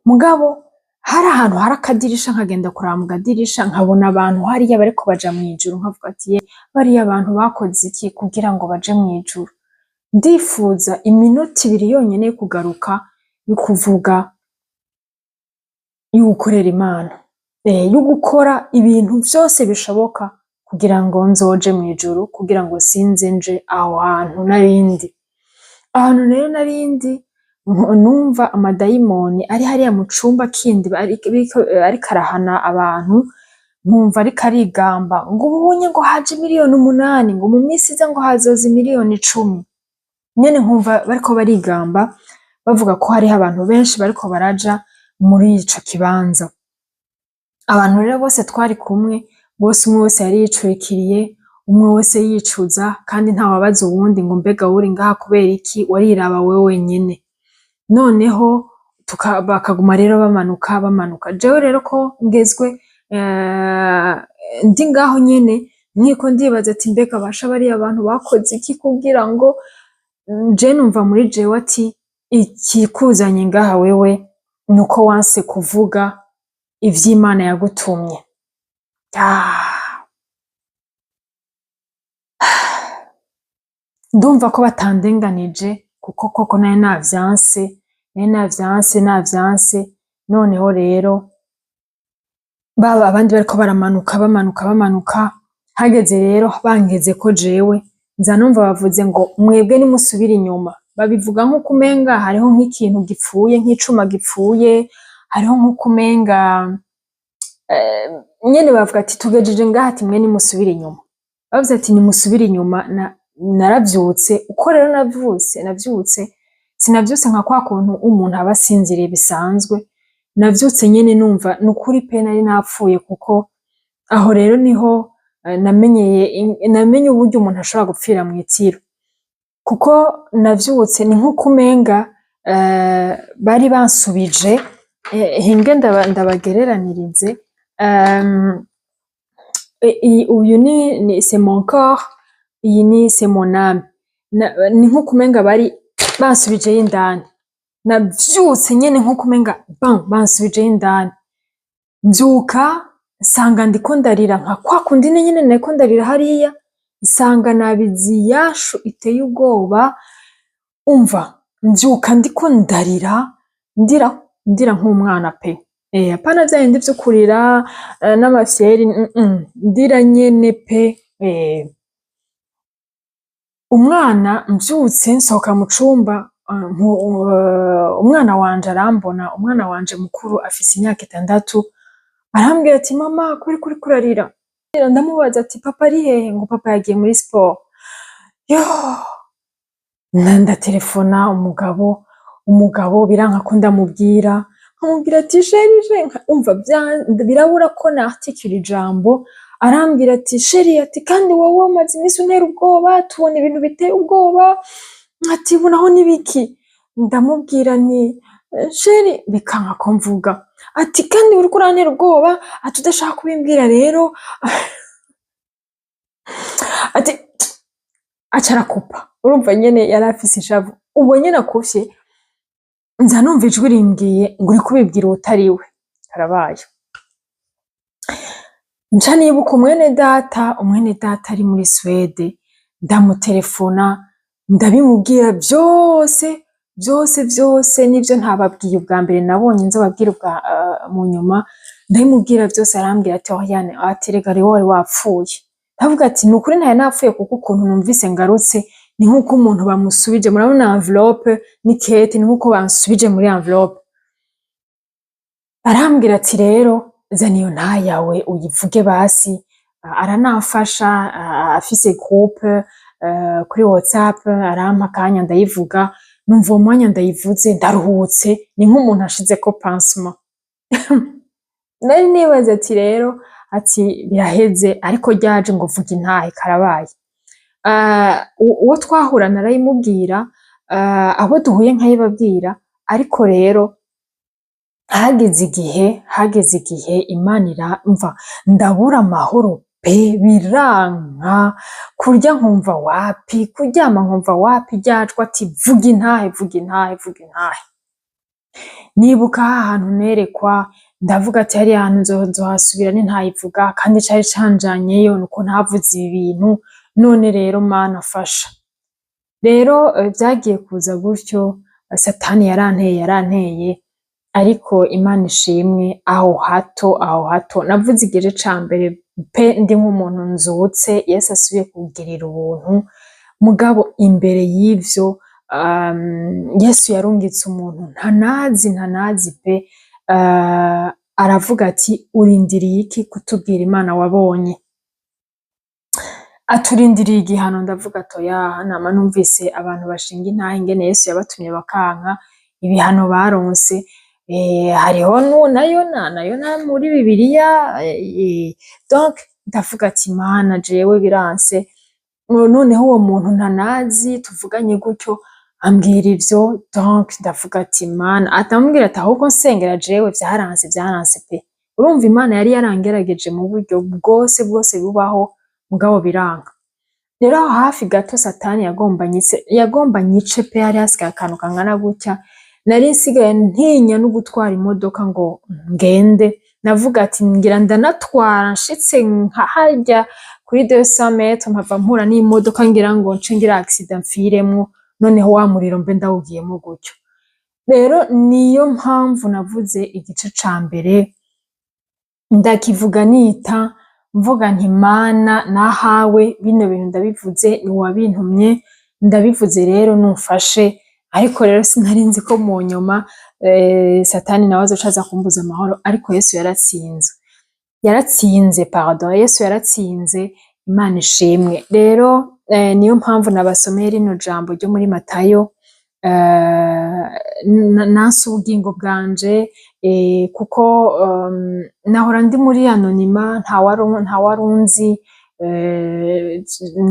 [SPEAKER 1] Mugabo hari ahantu hari akadirisha, nkagenda kuraba mu kadirisha, nkabona abantu hariya bariko baja mw'ijuru, nkavuga ati: "Bariya abantu bakoze iki kugira ngo baje mw'ijuru? Ndifuza iminota 2 yonyene yo kugaruka, yo kuvuga, yo gukorera Imana, yo gukora ibintu vyose bishoboka kugira ngo nzoje mw'ijuru, kugira ngo sinze nje aho hantu narindi." Ahantu rero narindi, numva amadayimoni ari hariya mu cumba kindi ariko arahana abantu, nkumva ariko arigamba ngo ubunye ngo haje miliyoni 8, ngo mu misi iza ngo hazoza miliyoni 10 nyene. Nkumva bariko barigamba bavuga ko hariho abantu benshi bariko baraja muri ico kibanza. Abantu rero bose twari kumwe bose, umwe wese yari yicurikiriye, umwe wese yicuza, kandi ntawabaza uwundi ngo: "Mbega wowe uri ngaha kubera iki?" Wariraba wewe wenyene. Noneho bakaguma rero bamanuka, bamanuka. Jewe rero ko ngezwe ndi ngaho nyene, nkiko ndibaza ati: "Mbega basha bariya bantu bakoze iki kugira ngo?" Je numva muri jewe ati: "Ikikuzanye ngaha wewe nuko wanse kuvuga ivy'Imana yagutumye." Ah! Ndumva ko batandenganije, kuko koko nari navyanse, nari navyanse, navyanse. Noneho rero baba abandi bariko baramanuka, bamanuka, bamanuka, hageze rero bangezeko jewe, nza numva bavuze ngo: "Mwebwe nimusubire inyuma." Babivuga nk'uko umenga hariho nk'ikintu gipfuye, nk'icuma gipfuye, hariho nk'uko umenga nyene bavuga ati: "Tugejeje ngaha," ati: "Mwe nimusubire inyuma." Bavuze ati: "Nimusubire inyuma." Naravyutse uko rero navyutse, sinavyutse nka kwa kuntu umuntu aba asinziriye bisanzwe. Navyutse nyene numva nukuri pe nari napfuye, kuko aho rero niho namenyeye, namenye uburyo umuntu ashobora gupfira mw'itiro. Kuko navyutse ni nk'uko umenga bari bansubije hinge ndabagereranirize. Uyu ni c'est mon corps, iyi ni c'est mon âme. Ni nk'uko umenga bari bansubijeyo indani. Navyutse nyene nk'uko umenga bam, bansubijeyo indani. Mvyuka nsanga ndiko ndarira nka kwa kundi nyene nariko ndarira hariya, nsanga nabize iyashu iteye ubwoba. Umva, mvyuka ndiko ndarira, ndira, ndira nk'umwana pe. Apana vya bindi vyo kurira n'amafyeri, ndira nyene pe. Umwana, mvyutse nsohoka mu cumba, umwana wanje arambona. Umwana wanje mukuru afise imyaka 6, arambwira ati: "Mama, kuberiki uriko urarira?" Ndamubaza ati: "Papa ari hehe?" Ngo: "Papa yagiye muri sport." Yoo, ndaterefona umugabo. Umugabo biranka ko ndamubwira, nkamubwira ati: "Chéri, chéri." Umva, birabura ko nartikira ijambo. Arambwira ati: "Chéri," ati: "kandi wowe umaze imisi untera ubwoba, tubona ibintu biteye ubwoba," ati: "ubu naho n'ibiki?" Ndamubwira nti: "Chéri," bikanka ko mvuga. Ati: "Kandi uriko urantera ubwoba," ati: "udashaka kubimbwira rero," ati. Aca arakupa. Urumva nyene yari afise ishavu. Ubwo nyene akufye, nza numva ijwi rimbwiye ngo: "Uriko ubibwira uwutari we." Karabaye. Nca nibuka umwene data, umwene data ari muri Suwede, ndamutelefona. Ndabimubwira byose byose byose, n'ibyo ntababwiye ubwa mbere nabonye nzobabwira ubwa mu nyuma. Ndabimubwira byose, arambwira ati: "Oriane," ati, "rega rero wari wapfuye." Ndavuga ati: "Ni ukuri ntari napfuye, kuko ukuntu numvise ngarutse ni nk'uko umuntu bamusubije, murabona enveloppe n'ikete, ni nk'uko bansubije muri enveloppe." Arambwira ati: "Rero zana iyo ntahe yawe uyivuge basi." Aranamfasha, afise groupe kuri WhatsApp, arampa akanya ndayivuga. Numva uwo mwanya ndayivuze ndaruhutse, ni nk'umuntu ashizeko pansement. Nari nibaza ati rero, ati biraheze, ariko ryaje ngo vuga intahe, karabaye. Uwo twahura narayimubwira, abo duhuye nkayibabwira, ariko rero hageze igihe Imana iramva, ndabura amahoro pe, biranka kurya, nkumva wapi, kuryama nkumva wapi, ryajwa ati: "Vuga intahe, vuga intahe, vuga intahe." Nibuka hantu nerekwa, ndavuga ati: "Hariya hantu nzohasubira nintayivuga, kandi cari canjanyeyo nuko ntavuze ibi bintu. None rero Mana fasha." Rero vyagiye kuza gutyo, Satani yaranteye, yaranteye, ariko Imana ishimwe, aho hato navuze igice ca mbere pe, ndi nk'umuntu nzutse, Yesu asubiye kugirira ubuntu. Mugabo imbere y'ivyo, Yesu yarungitse umuntu ntanazi, ntanazi pe, aravuga ati: "Urindiriye iki kutubwira Imana wabonye?" Aturindiriye igihano. Ndavuga ati: "Oya, nama numvise abantu bashinga intahe ingene Yesu yabatumye bakanka, ibihano baronse." Hariho na Yona, na Yona muri Bibiliya. Donc ndavuga ati: "Mana, jewe biranse." Noneho uwo muntu ntanazi tuvuganye gutyo ambwira ivyo, donc ndavuga ati: "Mana." Atamubwira ati: "Ahubwo nsengera, jewe vyaranse, vyaranse pe." Urumva Imana yari yarangerageje mu buryo bwose bwose bubaho, mugabo biranka. Rero aho hafi gato Satani yagomba nyice, yagomba nyice pe, hari hasigaye akantu kangana gutya. Nari nsigaye ntinya no gutwara imodoka ngo ngende. Navuga ati: "Ngira ndanatwara, nshitse nka harya kuri 200 mètres mpava mpura n'imodoka, ngira ngo nce ngira accident mfiremwo, noneho wa muriro mbe ndawugiyemo gutyo." Rero niyo mpamvu navuze igice ca mbere, ndakivuga nita mvuga nti: "Mana, nahawe bino bintu, ndabivuze, ni wabintumye, ndabivuze, rero numfashe." Ariko rero sinari nzi ko mu nyuma Satani nawe azoca aza kumbuza amahoro, ariko Yesu yaratsinze, yaratsinze, pardon, Yesu yaratsinze, Imana ishimwe. Rero niyo mpamvu nabasomeye rino jambo ryo muri Matayo. Nanse ubugingo bwanje, kuko nahora ndi muri anonymat, ntawarunzi.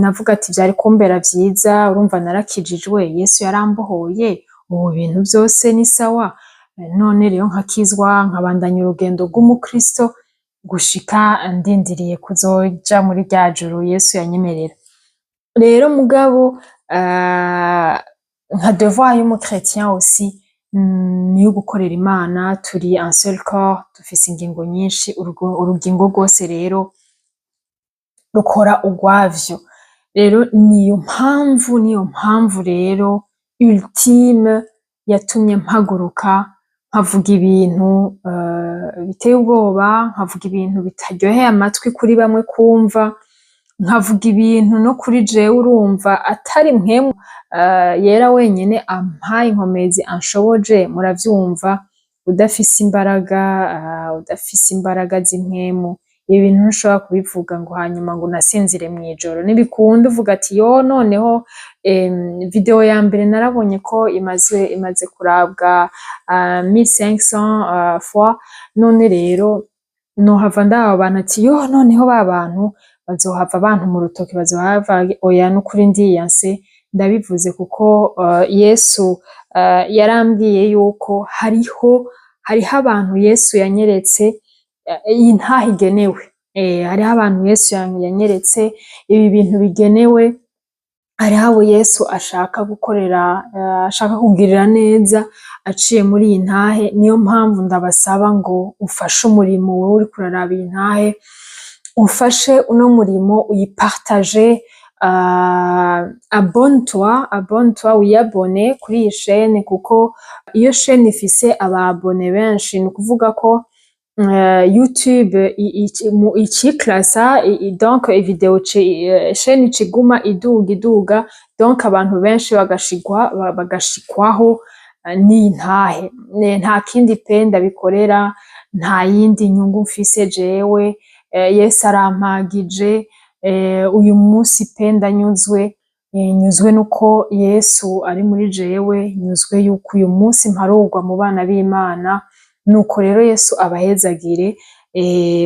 [SPEAKER 1] Navuga ati vyari kumbera vyiza, urumva narakijijwe, Yesu yarambohoye, ubu ibintu vyose ni sawa, none rero nkakizwa, nkabandanya urugendo rw'umukristo gushika ndindiriye kuzoja muri rya juru Yesu yanyemerera. Rero mugabo nka devoir y'umu chrétien aussi niyo gukorera Imana. Turi un seul corps, dufise ingingo nyinshi, urugingo rwose rero rukora urwavyo. Rero niyo mpamvu rero ultime yatumye mpaguruka nkavuga ibintu biteye ubwoba, nkavuga ibintu bitaryoheye amatwi kuri bamwe kumva, nkavuga ibintu no kuri jewe urumva atari Mpwemu Yera wenyene ampaye inkomezi anshoboje. Muravyumva, udafise imbaraga, udafise imbaraga z'impwemu, ibi bintu ntushobora kubivuga ngo hanyuma ngo unasinzire mw'ijoro, ntibikunda. Uvuga ati: "Yo, noneho video ya mbere narabonye ko imaze kurabwa 1500 fois, none rero nohava ndaba abantu ati: yo, noneho ba bantu bazohava bantuma urutoki, bazohava." Oya, nukuri ndiyanse, ndabivuze kuko Yesu yarambwiye yuko hariho abantu Yesu yanyeretse iyi ntahe igenewe. Hariho abantu Yesu yanyeretse ibi bintu bigenewe, hariho abo Yesu ashaka gukorera, ashaka kugirira neza aciye muri iyi ntahe. Niyo mpamvu ndabasaba ngo ufashe umurimo, wowe uriko uraraba iyi ntahe, umfashe uno murimo, uyipartage. Abonne-toi, abonne-toi, wiyabone kuri iyi chaîne, kuko iyo chaîne ifise aba abonnés benshi, ni ukuvuga ko YouTube iciklasa, donc video chaîne iciguma iduga iduga, donc abantu benshi bagashikwaho n'iyi ntahe. Nta kindi pe ndabikorera, nta yindi nyungu mfise jewe. Yesu arampagije. Uyu munsi pe ndanyuzwe, nyuzwe nuko Yesu ari muri jewe, nyuzwe yuko uyu munsi mparurwa mu bana b'Imana. Nuko rero Yesu abahezagire.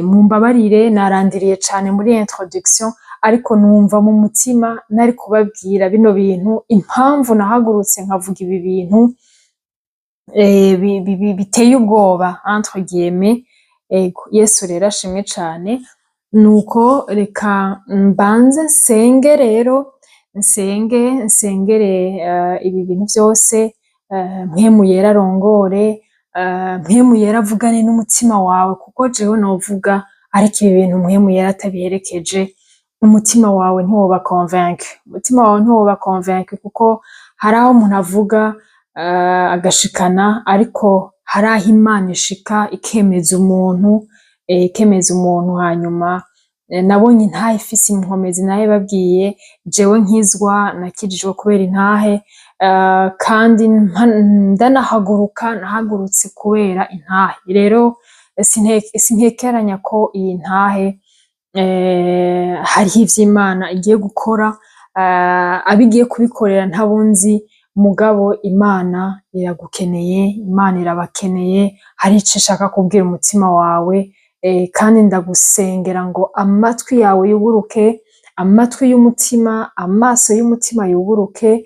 [SPEAKER 1] Mumbabarire narandiriye cane muri introduction, ariko numva mu mutima nari kubabwira bino bintu, impamvu nahagurutse nkavuga ibi bintu biteye ubwoba, entre guillemets. Ego, Yesu rero ashimwe cane. Nuko reka mbanze nsenge rero, nsenge, nsengere ibi bintu vyose. Mpwemu Yera arongore, Mpwemu Yera avugane n'umutima wawe, kuko jewe novuga, ariko ibi bintu Mpwemu Yera atabiherekeje, umutima wawe ntiwoba convaincu, umutima wawe ntiwoba convaincu, kuko hari aho umuntu avuga agashikana, ariko hari aho Imana ishika ikemeza umuntu, ikemeza umuntu. Hanyuma nabonye intahe ifise inkomezi, narabibabwiye. Jewe nkizwa, nakijijwe kubera intahe, kandi ndanahaguruka, nahagurutse kubera intahe. Rero sinkekeranya ko iyi ntahe hariho ivyo Imana igiye gukora. Abo igiye kubikorera ntabunzi, mugabo Imana iragukeneye, Imana irabakeneye. Hari ico ishaka kubwira umutima wawe, kandi ndagusengera ngo amatwi yawe yuguruke, amatwi y'umutima, amaso y'umutima yuguruke,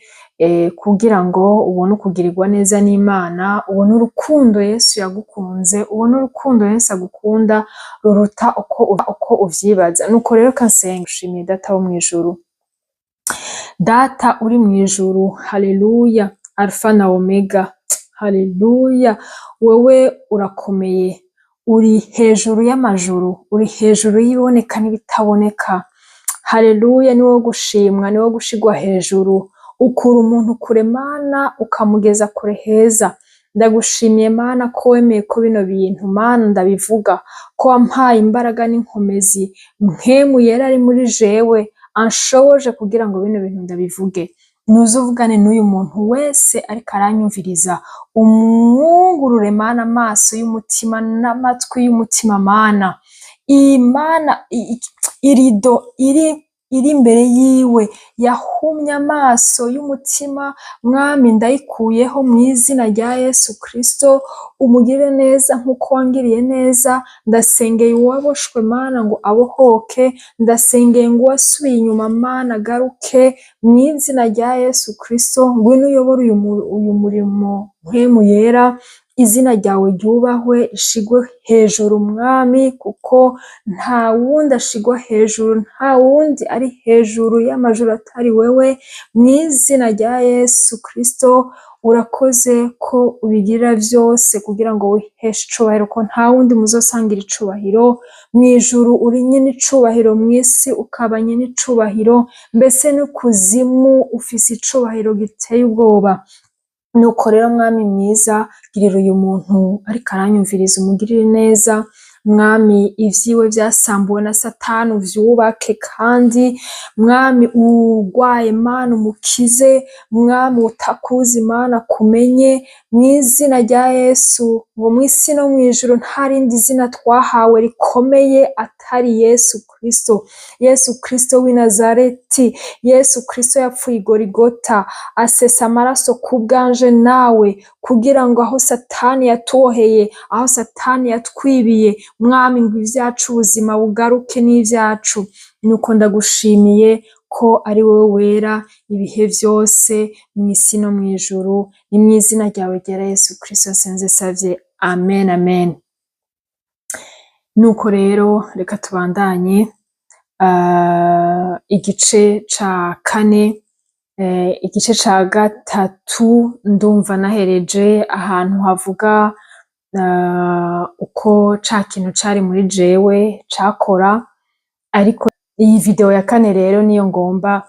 [SPEAKER 1] kugira ngo ubone ukugirirwa neza n'Imana, ubone urukundo Yesu yagukunze, ubone urukundo Yesu agukunda ruruta uko uvyibaza. Nuko rero kansenga. Ushimiye Data wo mw'ijuru, Data uri mw'ijuru, haleluya, Alpha na Omega, haleluya. Wewe urakomeye, uri hejuru y'amajuru, uri hejuru y'ibiboneka n'ibitaboneka. Haleluya, ni wowe gushimwa, ni wowe gushirwa hejuru. Ukura umuntu kure Mana, ukamugeza kure heza. Ndagushimiye Mana ko wemeye ko bino bintu Mana ndabivuga, ko wampaye imbaraga n'inkomezi, Mpwemu Yera ari muri jewe anshoboje kugira ngo bino bintu ndabivuge. Nuze uvugane n'uyu muntu wese ariko aranyumviriza, umwugurure Mana amaso y'umutima n'amatwi y'umutima Mana. Iyi Mana, irido iri imbere yiwe yahumye amaso y'umutima, Mwami, ndayikuyeho mu izina rya Yesu Kristo. Umugirire neza nk'uko wangiriye neza. Ndasengeye uwaboshwe Mana ngo abohoke, ndasengeye ngo uwasubiye inyuma Mana agaruke mu izina rya Yesu Kristo. Ngwino uyobore uyu murimo Mpwemu Yera, izina ryawe ryubahwe, rishigwe hejuru Mwami, kuko nta wundi ashigwa hejuru, nta wundi ari hejuru y'amajuru atari wewe, mu izina rya Yesu Kristo. Urakoze ko ubigira vyose kugira ngo wiheshe icubahiro, ko nta wundi muzosangira icubahiro. Mw'ijuru uri nyene icubahiro, mw'isi ukaba nyene icubahiro, mbese n'ikuzimu ufise icubahiro giteye ubwoba. Nuko rero Mwami mwiza, girira uyu muntu ariko aranyumviriza, umugirire neza Mwami. Ivyiwe vyasambuwe na Satani uvyubake, kandi Mwami, uwurwaye Mana umukize, Mwami, uwutakuzi Mana akumenye mw'izina rya Yesu. Ngo mw'isi no mw'ijuru nta rindi zina twahawe rikomeye atari Yesu Kristo, Yesu Kristo w'i Nazareti, Yesu Kristo yapfuye i Gorigota, asesa amaraso kubwanje nawe, kugira ngo aho Satani yatuboheye, aho Satani yatwibiye, Mwami, ngo ivyacu, ubuzima bugaruke n'ivyacu. Nuko ndagushimiye ko ari wowe wera ibihe vyose mw'isi no mw'ijuru. Ni mw'izina ryawe ryera Yesu Kristo nsenze nsavye, amen, amen. Nuko rero reka tubandanye igice ca kane. Igice ca gatatu ndumva nahereje ahantu havuga uko ca kintu cari muri jewe cakora, ariko iyi video ya kane rero niyo ngomba.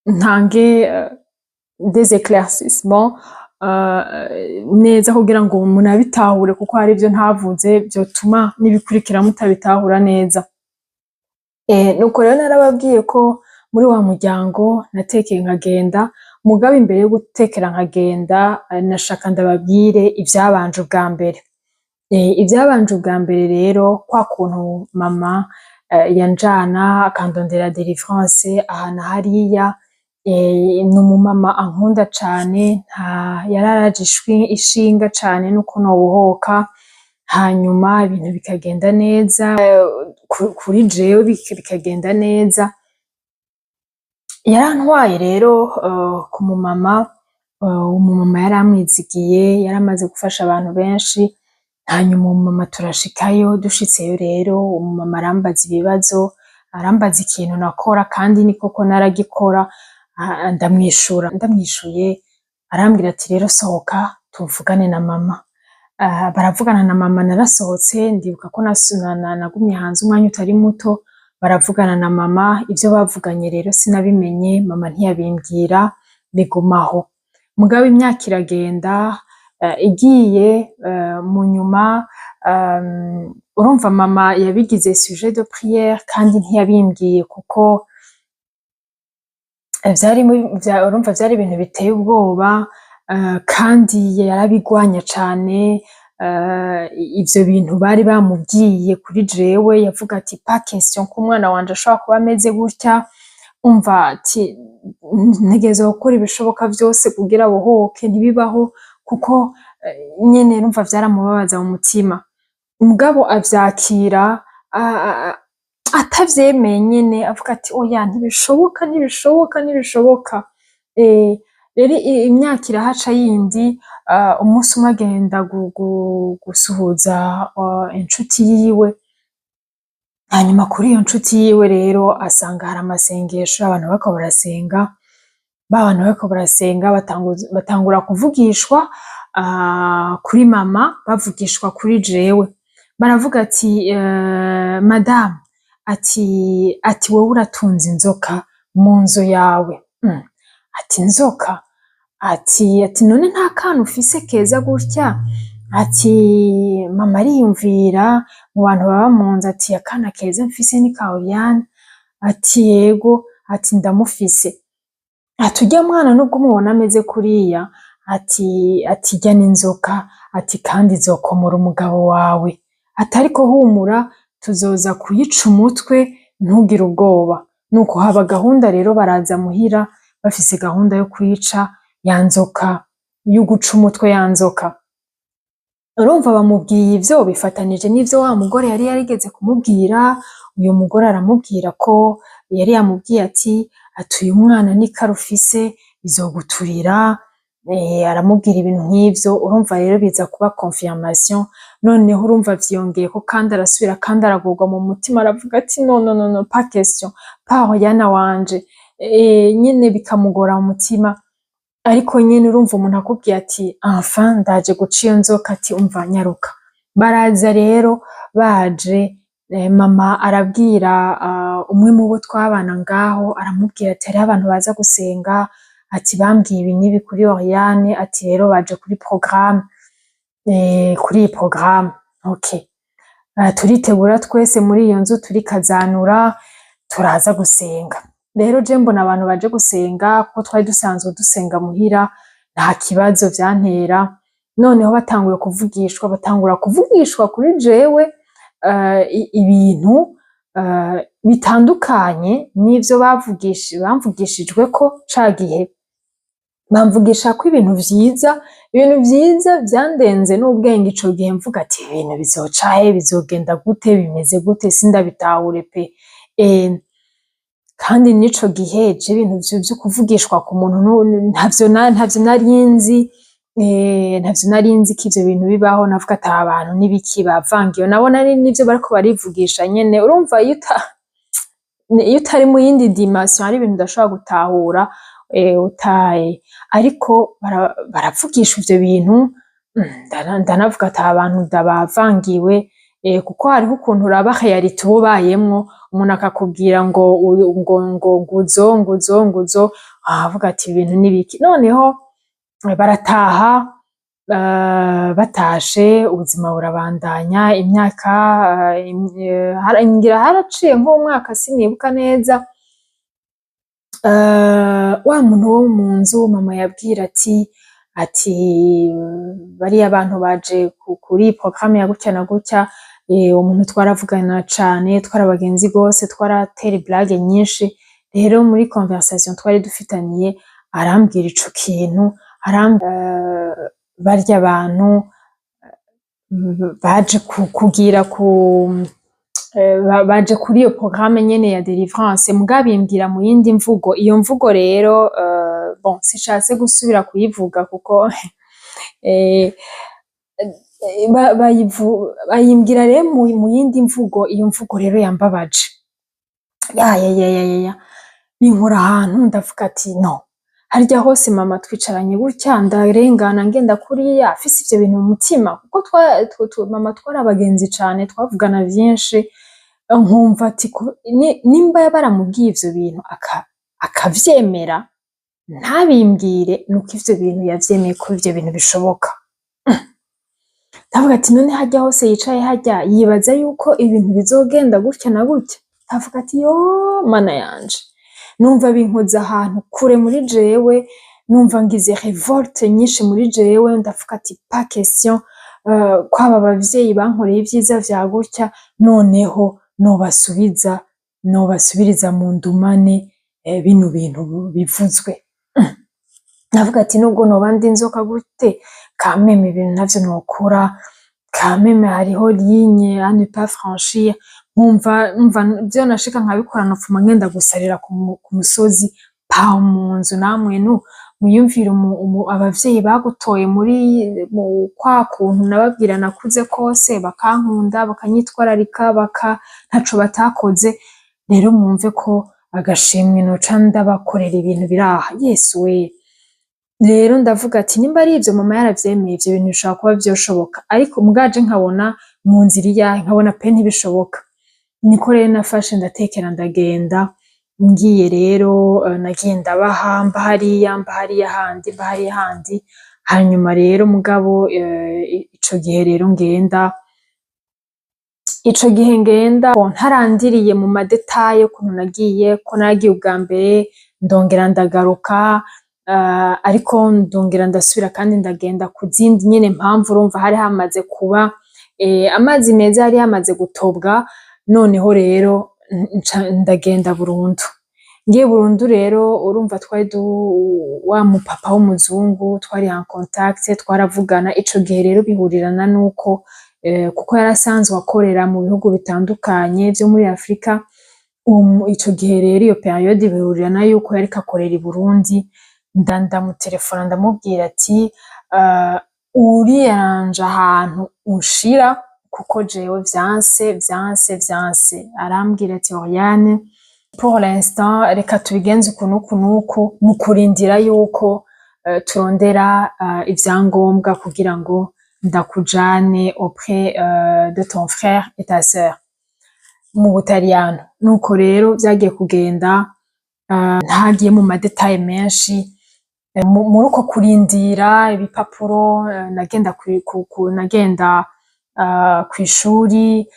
[SPEAKER 1] ntange des éclaircissements neza kugira ngo munabitahure, kuko hari ivyo ntavuze vyotuma n'ibikurikira mutabitahura neza. Nuko rero narababwiye ko muri wa muryango natekeye nkagenda. Mugabo imbere yo gutekera nkagenda, nashaka ndababwire ivyabanje ubwa mbere. Ivyabanje ubwa mbere rero, kwa kuntu mama yanjana akandondera délivrance aha na hariya, ni umumama ankunda cane, nta yararaje ishinga cane nuko nobohoka, hanyuma ibintu bikagenda neza kuri jewe, bikagenda neza. Yarantwaye rero ku mumama, umumama yaramwizigiye, yaramaze gufasha abantu benshi. Hanyuma umumama turashikayo. Dushitseyo rero, umumama arambaza ibibazo, arambaza ikintu nakora, kandi ni koko naragikora. Ndamwishura. Ndamwishuye, arambwira ati: "Rero sohoka tuvugane na mama." Baravugana na mama. Narasohotse, ndibuka ko nagumye hanze umwanya utari muto. Baravugana na mama. Ivyo bavuganye rero sinabimenye, mama ntiyabimbwira, bigumaho. Mugabo imyaka iragenda igiye, mu nyuma urumva mama yabigize sujet de prière, kandi ntiyabimbwiye kuko vyari urumva vyari ibintu biteye ubwoba, kandi yarabigwanya cane ivyo bintu bari bamubwiye kuri jewe. Yavuga ati: "Pas question ko umwana wanje ashobora kuba ameze gutya." Umva, ati: "Ntegerezwa gukora ibishoboka vyose kugira abohoke, ntibibaho." Kuko nyene urumva vyaramubabaza mu mutima, mugabo avyakira atavyemeye nyene, avuga ati: "Oya, ntibishoboka, ntibishoboka, ntibishoboka." Rero imyaka irahaca yindi. Umunsi umwe agenda gusuhuza inshuti yiwe. Hanyuma kuri iyo nshuti yiwe rero asanga hari amasengesho, abantu bariko barasenga. Ba bantu bariko barasenga batangura kuvugishwa kuri mama, bavugishwa kuri jewe. Baravuga ati: "Madamu," ati: "wowe uratunze inzoka mu nzu yawe." Ati: "Inzoka?" Ati: "None nta kana ufise keza gutya?" Ati mama ariyumvira mu bantu baba mu nzu, ati: "Akana keza mfise ni ka Oriane?" Ati: "Yego." Ati: "Ndamufise." Ati: "Urya mwana, nubwo umubona ameze kuriya," ati, "irya n'inzoka," ati, "kandi izokomora umugabo wawe." Ati: "Ariko humura, tuzoza kuyica umutwe, ntugire ubwoba." Nuko haba gahunda rero, baraza muhira bafise gahunda yo kwica ya nzoka, yo guca umutwe ya nzoka. Urumva bamubwiye ivyo bifatanije n'ivyo wa mugore yari yarigeze kumubwira. Uyo mugore aramubwira ko yari yamubwiye ati: "Uyu mwana ni karufise, izoguturira." Aramubwira ibintu nk'ivyo. Urumva rero biza kuba confirmation. Noneho urumva vyiyongeyeko, kandi arasubira kandi aragorwa mu mutima, aravuga ati: "No, no, no, no, pas question, pas Oriana wanje." Nyene bikamugora mu mutima. Ariko nyene urumva umuntu akubwiye ati: "Enfin ndaje guca iyo nzoka," ati: "Umva, nyaruka." Baraza rero. Baje, mama arabwira umwe mu bo twabana ngaho, aramubwira ati: "Hariho abantu baza gusenga," ati, "bambwiye ibi n'ibi kuri Oriane." Ati: "Rero baje kuri programme, kuri iyi programme." Okay, turitegura twese muri iyo nzu, turikazanura, turaza gusenga. Rero je mbona abantu baje gusenga, kuko twari dusanzwe dusenga muhira, nta kibazo vyantera. Noneho batanguye kuvugishwa, batangura kuvugishwa kuri jewe ibintu bitandukanye n'ivyo bamvugishijweko ca gihe. Bamvugisha ko ibintu vyiza, ibintu vyiza vyandenze n'ubwenge. Ico gihe mvuga ati: "Ibintu bizoca he? Bizogenda gute? Bimeze gute? Sindabitahure pe." Kandi n'ico gihe je ibintu vyo kuvugishwa ku muntu ntavyo nari nzi, ntavyo nari nzi ko ivyo bintu bibaho. Navuga ati: "Aba bantu n'ibiki bavangiwe?" Nabona ari n'ivyo bariko barivugisha nyene. Urumva iyo utari mu yindi dimension, hari ibintu udashobora gutahura utaye. Ariko baravugisha ivyo bintu, ndanavuga ati: "Aba bantu bavangiwe." Kuko hariho ukuntu uraba réalité uba ubayemwo, umuntu akakubwira ngo ngo nguzo nguzo nguzo, avuga ati: "Ibintu n'ibiki?" Noneho barataha, batashe ubuzima burabandanya. Imyaka ngira haraciye nk'umwaka, sinibuka neza. Wa muntu wo mu nzu mama yabwira ati: "Bariya bantu baje kuri programme ya gutya na gutya." Uwo muntu twaravugana cane, twari abagenzi gose, twaratera blague nyinshi. Rero muri conversation twari dufitaniye arambwira ico kintu, barya bantu baje kugira ku baje kuri iyo programme nyene ya délivrance, mugabo bimbwira mu yindi mvugo. Iyo mvugo rero, bon, sishatse gusubira kuyivuga kuko bayimbwira rero mu yindi mvugo. Iyo mvugo rero yambabaje, ya binkora ahantu. Ndavuga ati: "No harya hose mama twicaranye gutya, ndarengana ngenda kuriya afise ivyo bintu mu mutima." Kuko mama twari abagenzi cane, twavugana vyinshi. Nkumva ati nimba baramubwiye ivyo bintu akavyemera ntabimbwire, nuko ivyo bintu yavyemeye ko ivyo bintu bishoboka. Ndavuga ati: "None harya hose yicaye harya yibaza yuko ibintu bizogenda gutya na gutya?" Ndavuga ati: "Yo Mana yanje!" Numva binkoze ahantu kure muri jewe, numva ngize révolte nyinshi muri jewe. Ndavuga ati: "Pas question kwaba abavyeyi bankoreye ivyiza vya gutya, noneho nobasubiza, nobasubiriza mu ndumane bino bintu bivuzwe." Ndavuga ati: "Nubwo noba ndi inzoka gute, quand même ibintu ntavyo nokora, quand même hariho ligne à ne pas franchir." Nkumva umva vyonashika nkabikora, nopfuma ngenda gusarira ku musozi, pa mu nzu. Namwe nu mwiyumvire abavyeyi bagutoye muri mu kwa kuntu nababwira nakuze kose, bakankunda, bakanyitwararika, baka ntaco batakoze. Rero mwumve ko agashimwe noca ndabakorera ibintu biraha. Yesu we! Rero ndavuga ati: "Nimba ari ivyo mama yaravyemeye, ivyo bintu bishobora kuba vyoshoboka." Ariko mugaje nkabona mu nzira iyahe, nkabona pe ntibishoboka. Niko rero nafashe ndatekera ndagenda. Ngiye rero, nagiye ndabaha, mba hariya, mba hariya handi, mba hariya handi. Hanyuma rero mugabo ico gihe rero ngenda, ico gihe ngenda ntarandiriye mu ma détails ukuntu nagiye, ko naragiye ubwa mbere, ndongera ndagaruka, ariko ndongera ndasubira kandi ndagenda ku zindi nyene mpamvu. Urumva hari hamaze kuba amazi meza, yari yamaze gutobwa. Noneho rero nca ndagenda burundu. Ngiye burundu rero, urumva twari wa mupapa w'umuzungu twari en contact, twaravugana. Ico gihe rero bihurirana nuko kuko yari asanzwe akorera mu bihugu bitandukanye vyo muri Afrika, ico gihe rero iyo période bihurirana yuko yariko akorera i Burundi. Ndamutelefona, ndamubwira ati: "Uriyaranja ahantu unshira, kuko jewe vyanse, vyanse, vyanse." Arambwira ati: "Oriane, pour l'instant reka tubigenze uku n'uku n'uku, mu kurindira yuko turondera ivyangombwa kugira ngo ndakujane auprès de ton frère et ta sœur mu Butaliyano." Nuko rero vyagiye kugenda, ntagiye mu ma détails menshi. Muri uko kurindira ibipapuro, nagenda kw'ishuri.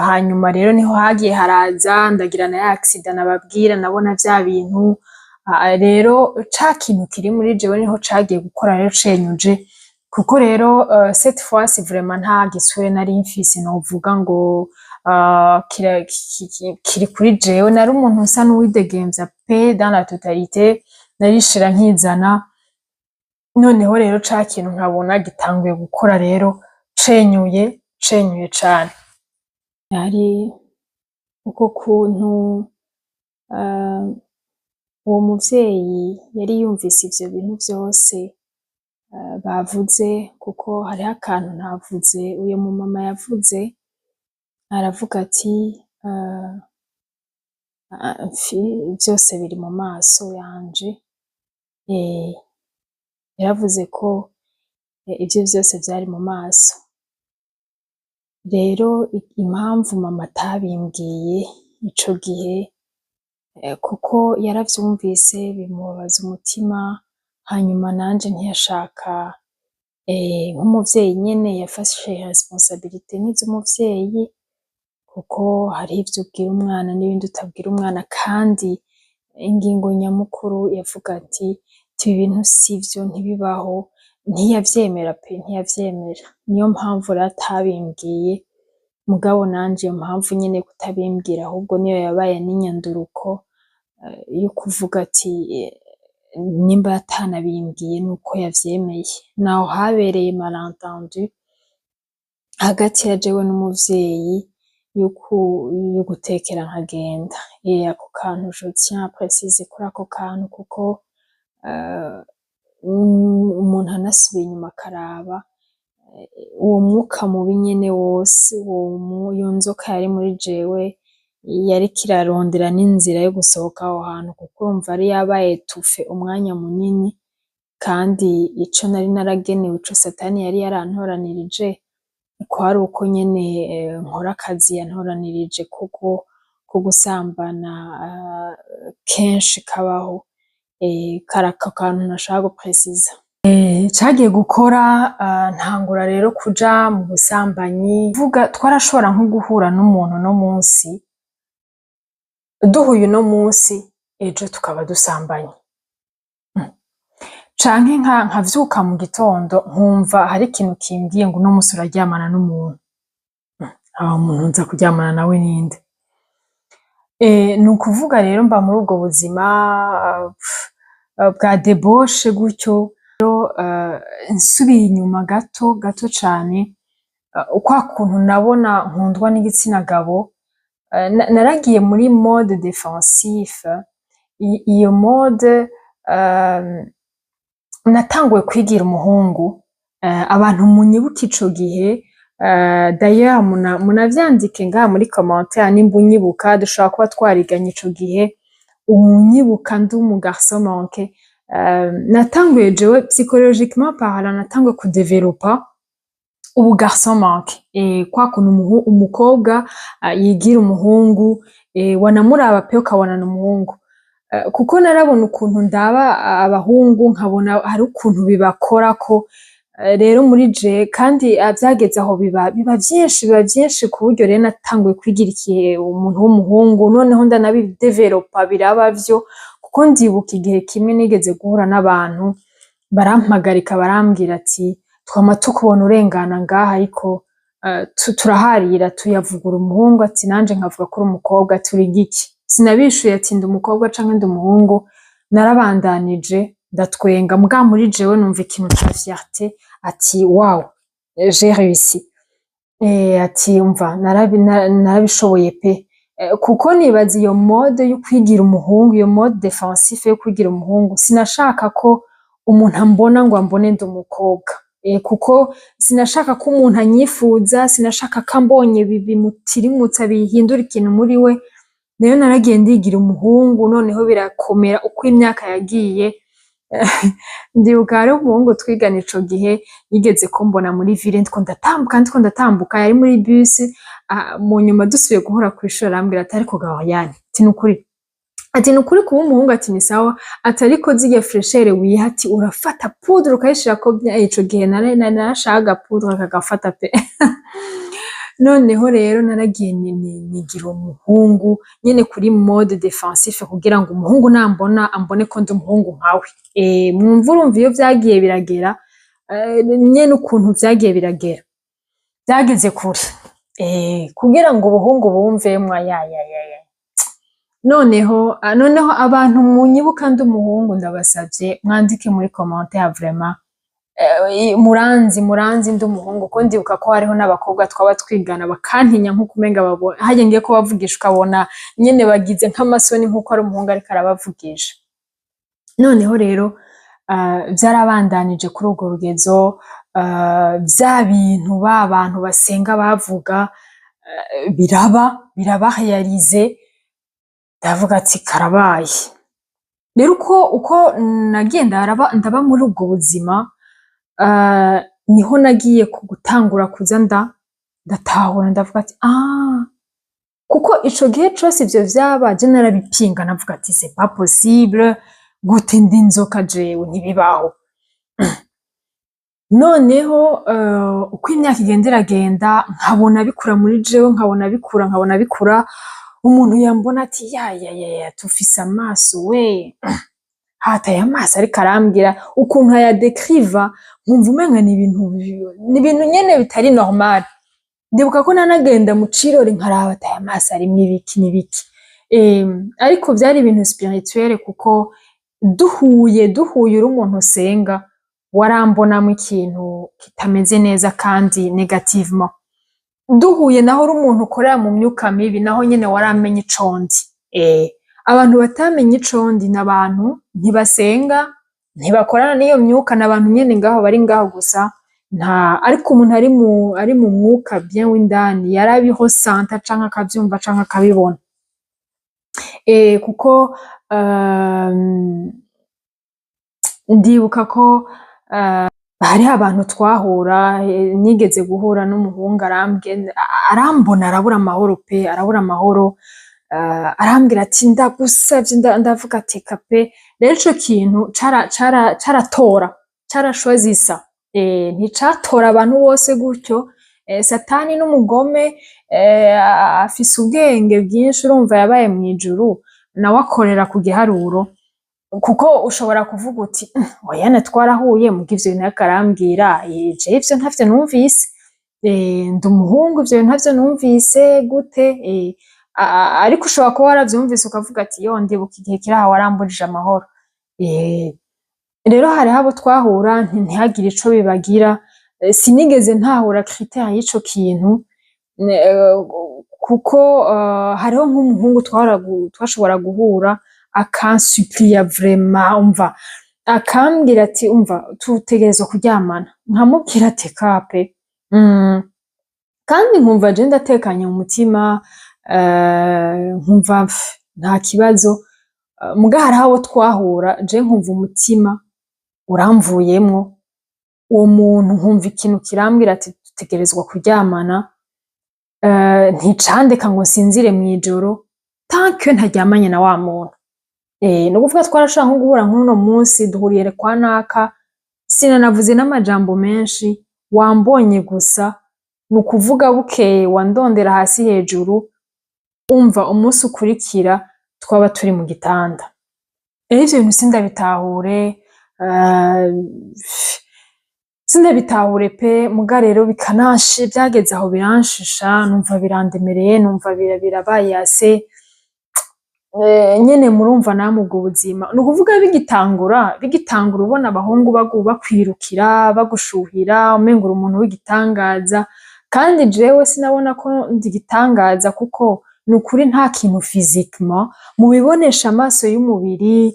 [SPEAKER 1] Hanyuma rero niho hagiye haraza ndagira na ya accident nababwira, nabona vya bintu. Rero ca kintu kiri muri jewe niho cagiye gukora rero cenyuje, kuko rero cette fois ci vraiment nta gisure nari mfise novuga ngo kiri kuri jewe. Nari umuntu nsa n'uwidegemvya pe, dans la totalité, narishira nkizana. Noneho rero ca kintu nkabona gitanguye gukora rero cenyuye, cenyuye cane. Hari uko kuntu uwo muvyeyi yari yumvise ivyo bintu vyose bavuze, kuko hariho akantu ntavuze uyo mumama yavuze. Aravuga ati: "Vyose biri mu maso yanje." Yaravuze ko ivyo vyose vyari mu maso. Rero impamvu mama atabimbwiye ico gihe, kuko yaravyumvise bimubabaza umutima. Hanyuma nanje ntiyashaka, nk'umuvyeyi nyene yafashe responsabilité nk'izumuvyeyi, kuko hariho ivyo ubwira umwana n'ibindi utabwira umwana. Kandi ingingo nyamukuru yavuga ati: "Ibi bintu sivyo, ntibibaho." Ntiyavyemera pe, ntiyavyemera. Niyo mpamvu rero atabimbwiye. Mugabo nanje iyo mpamvu nyene kutabimbwira ahubwo niyo yabaye n'inyanduruko yo kuvuga ati: "Nimba atanabimbwiye, nuko yavyemeye." Naho habereye malentendu hagati ya jewe n'umuvyeyi yo gutekera nkagenda. Ako kantu, je tiens à préciser kuri ako kantu, kuko umuntu anasubiye inyuma akaraba uwo mwuka mubi nyene wose, iyo nzoka yari muri jewe yariko irarondera n'inzira yo gusohoka aho hantu, kuko urumva yari yabaye étouffée umwanya munini. Kandi ico nari naragenewe, ico Satani yari yarantoranirije, kwari uko nyene nkora akazi yantoranirije ko gusambana kenshi kabaho. Kari ako kantu nashaka gupresiza. Cagiye gukora, ntangura rero kuja mu busambanyi. Vuga twarashobora nko guhura n'umuntu uno munsi, duhuye uno munsi, ejo tukaba dusambanye. Canke nkavyuka mu gitondo nkumva hari ikintu kimbwiye ngo: "Uno munsi uraryamana n'umuntu." Aho muntu nza kuryamana nawe ninde? Ni ukuvuga rero mba muri ubwo buzima bwa débauche gutyo. Nsubiye inyuma gato gato cane, kwa kuntu nabona nkundwa n'igitsina gabo, naragiye muri mode défensif. Iyo mode, natanguye kwigira umuhungu. Abantu munyibuka ico gihe, d'ailleurs munavyandike ngaha muri commentaire nimba unyibuka, dushobora kuba twariganye ico gihe, unyibuka ndi umu garçon manqué. Natanguye jewe, psychologiquement parlant, natanguye kudevelopa ubu garçon manqué, kwa kuntu umukobwa yigira umuhungu, wanamuraba pe ukabona ni umuhungu. Kuko narabona ukuntu ndaba abahungu, nkabona hari ukuntu bibakorako. Rero muri je kandi vyageze aho biba vyinshi, biba vyinshi, ku buryo rero natanguye kwigira ikihe umuntu w'umuhungu. Noneho ndanabidevelopa, biraba vyo, kuko ndibuka igihe kimwe nigeze guhura n'abantu barampagarika, barambwira ati: "Twama tukubona urengana ngaha, ariko turaharira, tuyavugura umuhungu." Ati: "Nanje nkavuga ko uri umukobwa." Ati: "Uri igiki?" Sinabishuye ati ndi umukobwa canke ndi umuhungu, narabandanije ndatwenga. Muga muri jewe numva ikintu ca fierté, ati: "Wow, j'ai réussi." Ati: "Umva, narabishoboye pe." Kuko nibaza iyo mode yo kwigira umuhungu, iyo mode défensif yo kwigira umuhungu, sinashaka ko umuntu ambona ngo ambone ndi umukobwa. Kuko sinashaka ko umuntu anyifuza, sinashaka ko ambonye bimutirimutsa, bihindura ikintu muri we. Rero naragiye ndigira umuhungu, noneho birakomera uko imyaka yagiye. Ndibuka hariho umuhungu twigana ico gihe yigeze kumbona muri ville ndiko ndatambuka, yari muri bus. Mu nyuma dusubiye guhura kw'ishure, arambwira ati: "Ariko ga Oriane," ati, "nukuri," ati, "nukuri kuba umuhungu," ati, "ni sawa," ati, "ariko zirya fraîcheur wiha," ati, "urafata poudre ukayishirako." Ico gihe narashaka agapoudre kagafata pe. Noneho rero naragiye nigira umuhungu nyene kuri mode défensif, kugira ngo umuhungu nambona ambone ko ndi umuhungu nkawe. Mwumva, urumva iyo vyagiye biragera, nyene ukuntu vyagiye biragera, vyageze kure, kugira ngo ubuhungu bumvemwo ayayayaya. Noneho abantu munyibuka ndi umuhungu, ndabasavye mwandike muri commentaire, vraiment muranzi ndi umuhungu, ko ndibuka ko hariho n'abakobwa twaba twigana bakantinya, nk'uko umenga harya ngiye kubavugisha, ukabona nyene bagize nk'amasoni, nk'uko ari umuhungu ariko arabavugisha. Noneho rero vyarabandanije kuri urwo rugezo. Vya bintu ba bantu basenga bavuga, biraba réalisé. Ndavuga ati: "Karabaye." Rero uko nagiye ndaba muri ubwo buzima, niho nagiye ku gutangura kuza. Ndatahura, ndavuga ati: "Ah!" Kuko ico gihe cose ivyo vyaba, je narabipinga, navuga ati: "C'est pas possible, gute ndi inzoka jewe? Ntibibaho." Noneho uko imyaka igenda iragenda, nkabona bikura muri jewe, nkabona bikura, nkabona bikura. Umuntu yambona ati: "Ya ya ya ya, tufise amaso we!" Hataye amaso, ariko arambwira ukuntu ayadekriva, nkumva umenga ni ibintu nyene bitari normal. Ndibuka ko nanagenda mu cirori nkaraba ati: "Aya maso arimwo ibiki n'ibiki?" Ariko vyari ibintu spirituel, kuko duhuye uri umuntu usenga, warambonamwo ikintu kitameze neza kandi négativement. Duhuye naho uri umuntu ukorera mu myuka mibi, naho nyene waramenye ico ndi. Abantu batamenye ico ndi n'abantu ntibasenga, ntibakorana n'iyo myuka, n'abantu nyene ngaho bari ngaho gusa nta. Ariko umuntu ari mu mwuka bien w'indani yarabihosanta canke akavyumva canke akabibona. Kuko ndibuka ko hariho abantu twahura, nigeze guhura n'umuhungu arambona arabura amahoro pe, arabura amahoro, arambwira ati: "Ndagusavye." Ndavuga ati: "Eka pe." Rero ico kintu caratora, carashwazisa, nticatora abantu bose gutyo. Satani n'umugome, afise ubwenge bwinshi, urumva yabaye mw'ijuru, nawe akorera ku giharuro, kuko ushobora kuvuga uti: "Oya, twarahuye, muga ivyo bintu ariko arambwira, jewe ivyo ntavyo numvise, ndi umuhungu, ivyo bintu ntavyo numvise gute?" Ariko ushobora kuba waravyumvise ukavuga ati: "Yo, ndibuka igihe kiri aha warambujije amahoro." Rero hariho abo twahura ntihagire ico bibagira. Sinigeze ntahura critère y'ico kintu, kuko hariho nk'umuhungu twashobora guhura akansupliya vraiment, umva, akambwira ati: "Umva, tutegerezwa kuryamana." Nkamubwira ati: "Kape." Kandi nkumva je ndatekanye mu mutima, nkumva nta kibazo. Muga hariho abo twahura, je nkumva umutima uramvuyemwo, uwo muntu nkumva ikintu kirambwira ati: "Dutegerezwa kuryamana." Nticandeka ngo nsinzire mw'ijoro tant que ntaryamanye na wa muntu. Ni ukuvuga twarashobora nko guhura nk'uno munsi, duhuriye kwa naka, sinanavuze n'amajambo menshi, wambonye gusa, ni ukuvuga bukeye wandondera hasi hejuru, umva, umunsi ukurikira twaba turi mu gitanda. Rero ivyo bintu sindabitahure, sindabitahure pe. Muga rero byageze aho biranshisha, numva birandemereye, numva birabaye ase nyene. Murumva namwe ubwo buzima, ni ukuvuga bigitangura ubona abahungu bakwirukira, bagushuhira, umengo uri umuntu w'igitangaza, kandi jewe sinabona ko ndi igitangaza, kuko ni ukuri nta kintu physiquement mubibonesha amaso y'umubiri,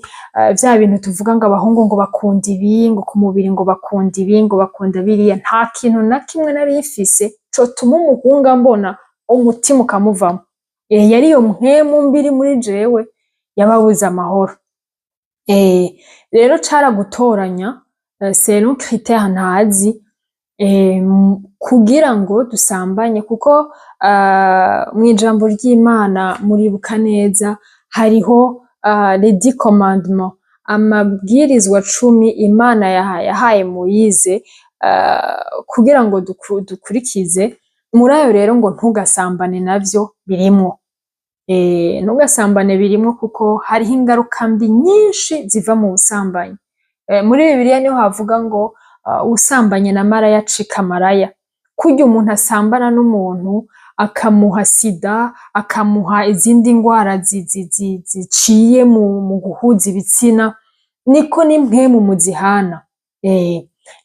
[SPEAKER 1] vya bintu tuvuga ngo abahungu ngo bakunda ibi, ngo ku mubiri ngo bakunda ibi, ngo bakunda biriya, nta kintu na kimwe nari mfise cotuma umuhungu ambona umutima ukamuvamo. Yari iyo mpwemu mbi iri muri jewe yababuza amahoro. Rero caragutoranya selon critère ntazi, kugira ngo dusambanye, kuko mw'ijambo ry'Imana, muribuka neza, hariho les 10 commandements, amabwirizwa 10 Imana yahaye Moyize kugira ngo dukurikize. Muri ayo rero ngo ntugasambane navyo birimwo. Ntugasambane birimwo, kuko hariho ingaruka mbi nyinshi ziva mu busambanyi. Muri Bibiliya niho havuga ngo uwusambanye na maraya acika maraya. Kurya umuntu asambana n'umuntu akamuha sida, akamuha izindi ngwara ziciye mu guhuza ibitsina, niko n'impwemu muzihana.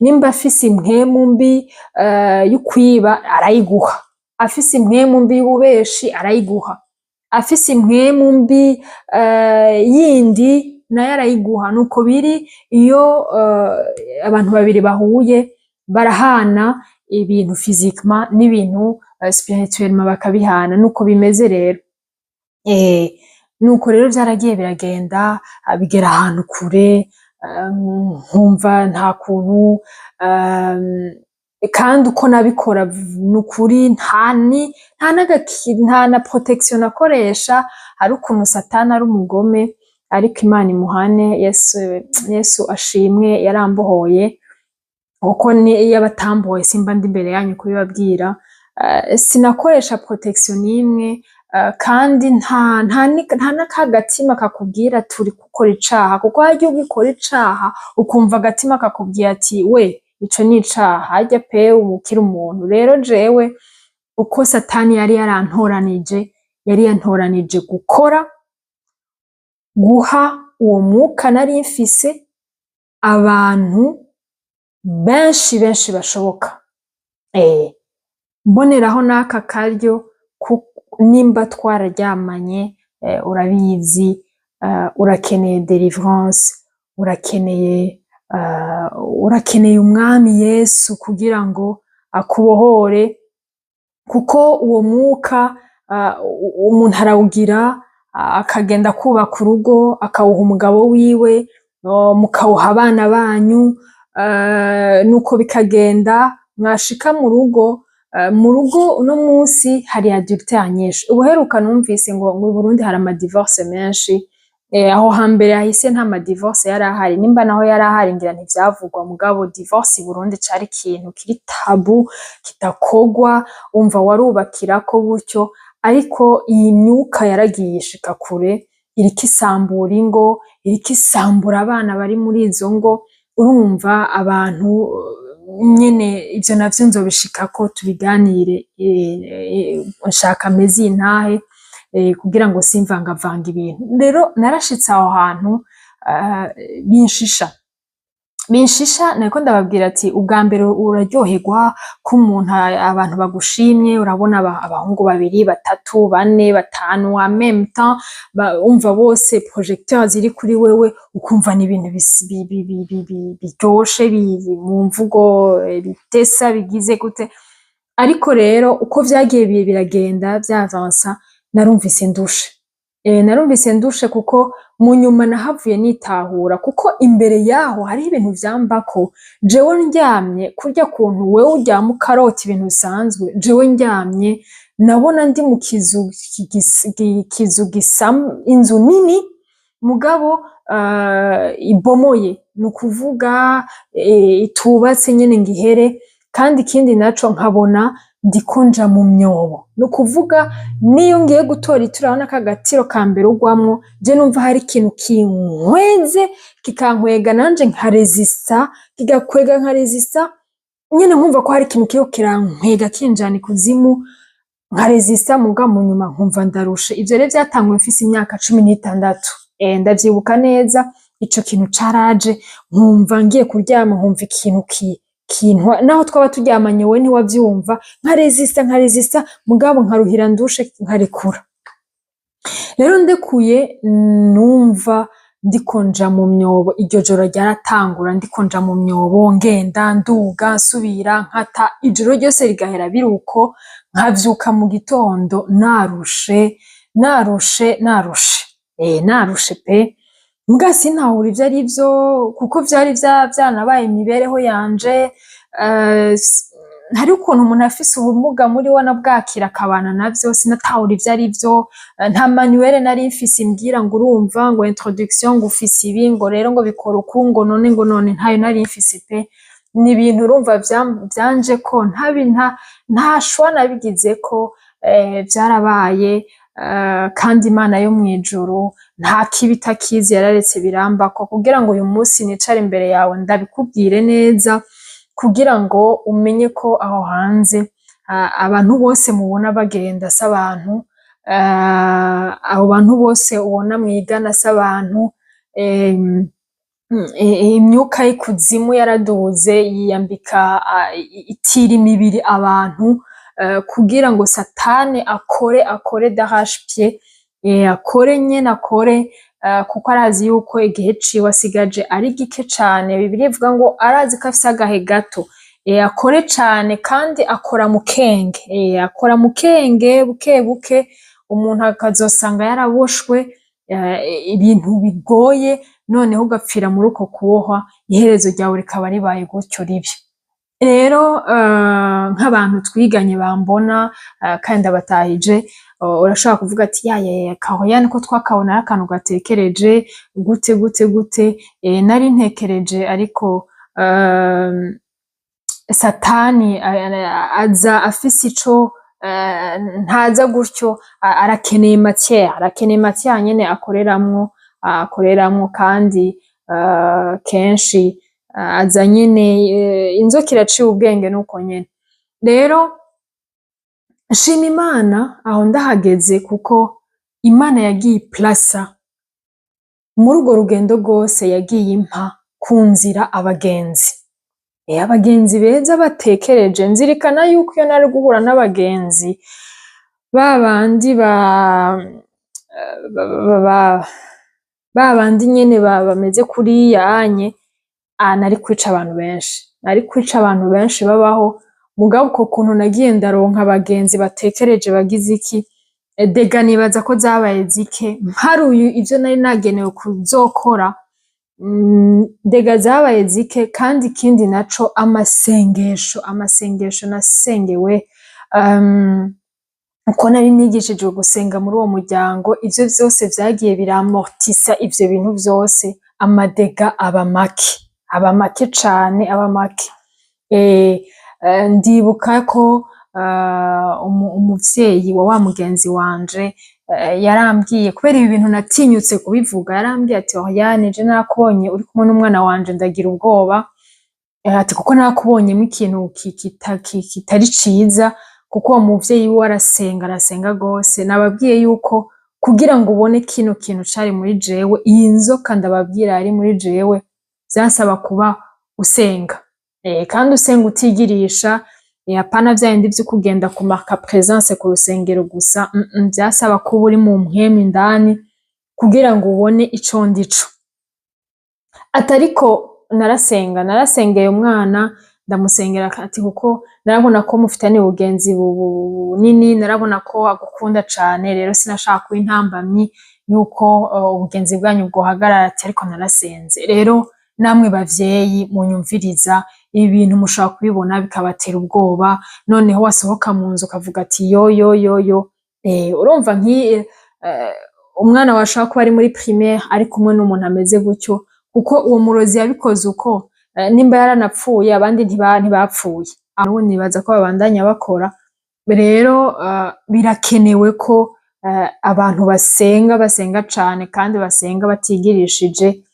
[SPEAKER 1] Nimba afise impwemu mbi y'ukwiba, arayiguha. Afise impwemu mbi y'ububeshi, arayiguha. Afise impwemu mbi yindi, nayo arayiguha. Nuko biri iyo abantu babiri bahuye, barahana ibintu physiquement n'ibintu spirituellement bakabihana. Nuko bimeze rero. Nuko rero vyaragiye biragenda, bigera ahantu kure, nkumva nta kuntu. Kandi uko nabikora, nukuri nta na protection nakoresha. Hari ukuntu Satani ari umugome, ariko Imana imuhane. Yesu, Yesu ashimwe, yarambohoye, kuko iyo abatambohoye simba ndi imbere yanyu kubibabwira. Sinakoresha protection n'imwe, kandi nta n'akagatima kakubwira turi gukora icaha, kuko harya ugikora icaha ukumva agatima kakubwira ati: "We, ico ni icaha harya pe, uba ukiri umuntu." Rero jewe uko Satani yari yarantoranije, yari yantoranije gukora, guha uwo mwuka nari mfise abantu benshi benshi bashoboka. Mboneraho n'aka karyo, nimba twararyamanye, urabizi, urakeneye délivrance, urakeneye Umwami Yesu kugira ngo akubohore, kuko uwo mwuka umuntu arawugira akagenda kubaka urugo, akawuha umugabo wiwe, mukawuha abana banyu, nuko bikagenda. Mwashika mu rugo, mu rugo uno munsi hari adultère nyinshi. Ubuheruka numvise ngo mu Burundi hari ama divorce menshi. Aho hambere hahise nta ma divorce yari ahari, nimba naho yari ahari ngira ntivyavugwa. Mugabo divorce i Burundi cari ikintu kiri tabou, kidakorwa, umva warubakirako gutyo. Ariko iyi myuka yaragiye ishika kure, iriko isambura ingo, iriko isambura abana bari muri izo ngo. Urumva abantu nyene, ivyo navyo nzobishikako tubiganire. Nshaka mpeze iyi ntahe kugira ngo simvangavanga ibintu. Rero narashitse aho hantu binshisha binshisha. Nariko ndababwira ati ubwa mbere uraryoherwa ko umuntu, abantu bagushimye, urabona abahungu babiri, batatu, bane, batanu en même temps, umva bose projecteur ziri kuri wewe, ukumva ni ibintu biryoshe, mu mvugo bitesa bigize gute. Ariko rero uko vyagiye biragenda vyavansa, narumvise ndushe. Narumvise ndushe kuko mu nyuma nahavuye nitahura, kuko imbere yaho hariho ibintu vyambako jewe ndyamye kurya kuntu wewe uryama ukarota ibintu bisanzwe. Jewe ndyamye nabona ndi mu kizu, kizu gisa inzu nini, mugabo ibomoye, ni ukuvuga itubatse nyene ngo ihere. Kandi ikindi naco, nkabona ndiko nja mu myobo, ni ukuvuga niyo ngiye gutora itiro, urabona ka gatiro ka mbere ugwamwo, je numva hari ikintu kinkweze, kikankwega, nanje nkaresista, kigakwega nkaresista nyene, nkumva ko hari ikintu kiriko kirankwega kinjana ikuzimu, nkaresista. Muga mu nyuma nkumva ndarushe. Ivyo rero vyatanguye mfise imyaka 16. Ndavyibuka neza, ico kintu caraje, nkumva ngiye kuryama nkumva ikintu kintwa, naho twaba turyamanye we ntiwavyumva, nkaresista, nkaresista, mugabo nkaruhira ndushe, nkarekura. Rero ndekuye numva ndiko nja mu myobo. Iryo joro ryaratangura ndiko nja mu myobo, ngenda nduga, nsubira nkata, ijoro ryose rigahera biruko, nkavyuka mu gitondo narushe, narushe, narushe, narushe pe. Muga sintahure ivyo arivyo, kuko vyari vyanabaye imibereho yanje. Hari ukuntu umuntu afise ubumuga muri we anabwakira akabana navyo. Sinatahura ivyo arivyo, nta manuel nari mfise imbwira ngo urumva ngo introduction, ngo ufise ibi, ngo rero ngo bikora uku, ngo none, ngo none, ntayo nari mfise pe. Ni ibintu urumva vyanjeko nta choix nabigizeko, vyarabaye. Kandi Imana yo mw'ijuru nta kibi itakizi, yararetse birambako kugira ngo uyu munsi nicare imbere yawe ndabikubwire neza, kugira ngo umenye ko aho hanze abantu bose mubona bagenda si abantu, abo bantu bose ubona mwigana si abantu. Imyuka y'ikuzimu yaraduze, yiyambika, itira imibiri abantu, kugira ngo Satani akore, akore d'arrache-pied, akore nyene akore, kuko arazi yuko igihe ciwe asigaje ari gike cane. Bibiliya ivuga ngo arazi ko afise agahe gato. Akore cane, kandi akora mu kenge, akora mu kenge, buke buke umuntu akazosanga yaraboshwe ibintu bigoye, noneho ugapfira muri uko kubohwa, iherezo ryawe rikaba ribaye gutyo ribi. Rero nk'abantu twiganye bambona, kandi ndabatahije, urashobora kuvuga ati: "Ya ya ya, Kahoriyane ko twakabona ari akantu gatekereje gute gute gute?" Nari ntekereje, ariko Satani aza afise ico, ntaza gutyo, arakeneye matière, arakeneye matière nyene akoreramwo. Kandi kenshi aza nyene, inzoka iraciye ubwenge, nuko nyene. Rero nshima Imana aho ndahageze, kuko Imana yagiye iplasa muri urwo rugendo rwose, yagiye impa ku nzira abagenzi, abagenzi beza batekereje. Nzirikana yuko iyo nari guhura n'abagenzi babandi ba bandi nyene bameze kuriya anye, nari kwica abantu benshi, nari kwica abantu benshi babaho. Mugabo uko kuntu nagiye ndaronka abagenzi batekereje, bagize iki, dégâts nibaza ko zabaye zike mparuye ivyo nari nagenewe kuzokora. Dégâts zabaye zike. Kandi ikindi naco, amasengesho nasengewe, uko nari nigishijwe gusenga muri uwo muryango, ivyo vyose vyagiye biramortisa ivyo bintu vyose, ama dégâts aba make, aba make cane, aba make. Ndibuka ko umuvyeyi wa mugenzi wanje yarambwiye, kubera ibi bintu natinyutse kubivuga, yarambwiye ati: "Oriane, je narakubonye uri kumwe n'umwana wanje ndagira ubwoba," ati "kuko narakubonyemwo ikintu kitari ciza," kuko uwo muvyeyi wiwe arasenga, arasenga gose. Nababwiye yuko kugira ngo ubone kino kintu cari muri jewe, iyi nzoka ndababwira yari muri jewe, vyansaba kuba usenga, kandi usenga utigirisha, apana vya bindi vyo kugenda kumarka présence ku rusengero gusa. Vyasaba kuba uri mu mpwemu indani kugira ngo ubone ico ndico. Ati ariko narasenga, narasengeye umwana, ndamusengera, ati kuko narabona ko mufitaniye ubugenzi bunini, narabona ko agukunda cane, rero sinashaka kuba intambamyi yuko ubugenzi bwanyu bwohagarara. Ati ariko narasenze. Rero namwe bavyeyi munyumviriza, ibi bintu mushobora kubibona bikabatera ubwoba, noneho wasohoka mu nzu ukavuga ati: "Yo yo yo yo!" Urumva nki umwana washobora kuba ari muri primaire ari kumwe n'umuntu ameze gutyo, kuko uwo murozi yabikoze uko, nimba yaranapfuye, abandi ntibapfuye, n'ubu nibaza ko babandanya bakora. Rero birakenewe ko abantu basenga, basenga cane, kandi basenga batigirishije.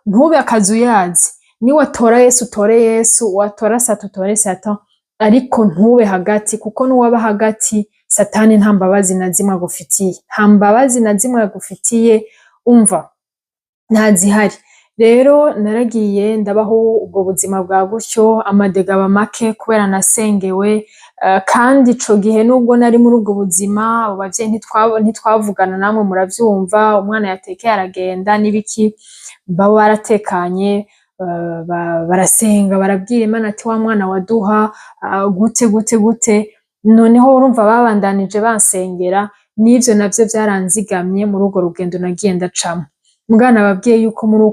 [SPEAKER 1] Ntube akazuyazi: niwatora Yesu utore Yesu, watora Satan utore Satan, ariko ntube hagati, kuko nuwaba hagati, Satani nta mbabazi na zimwe agufitiye, nta mbabazi na zimwe agufitiye, umva, ntazihari. Rero naragiye ndabaho ubwo buzima bwa gutyo, ama dégâts aba make kubera nasengewe. Kandi ico gihe, nubwo nari muri ubwo buzima, abo bavyeyi ntitwavugana, namwe muravyumva, umwana yatekeye aragenda n'ibiki, baba baratekanye, barasenga, barabwira Imana ati: "Wa mwana waduha gute gute gute?" Noneho urumva babandanije bansengera, n'ivyo navyo vyaranzigamye muri urwo rugendo nagiye ndacamwo. Mugabo nababwiye yuko muri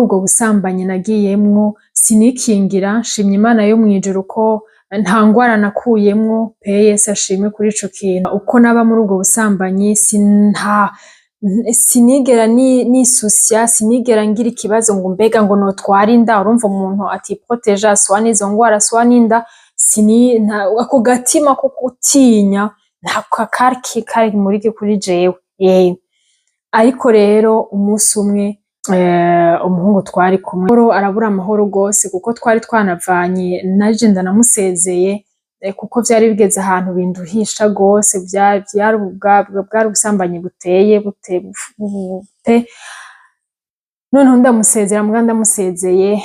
[SPEAKER 1] ubwo busambanyi nagiyemwo sinikingira. Nshimye Imana yo mw'ijuru ko nta ngwara nakuyemwo pe. Yesu ashimwe kuri ico kintu. Uko naba muri ubwo busambanyi, sinigera nisusya, sinigera ngira ikibazo ngo mbega ngo notwara inda. Urumva umuntu atiproteja, soit n'izo ngwara, soit n'inda, ako gatima ko gutinya ntako kari kari muri kuri jewe. Ariko rero umunsi umwe, umuhungu twari kumwe arabura amahoro gose, kuko twari twanavanye, naje ndanamusezeye, kuko vyari bigeze ahantu binduhisha gose. Bwari ubusambanyi buteye pe. Noneho ndamusezera, muga ndamusezeye,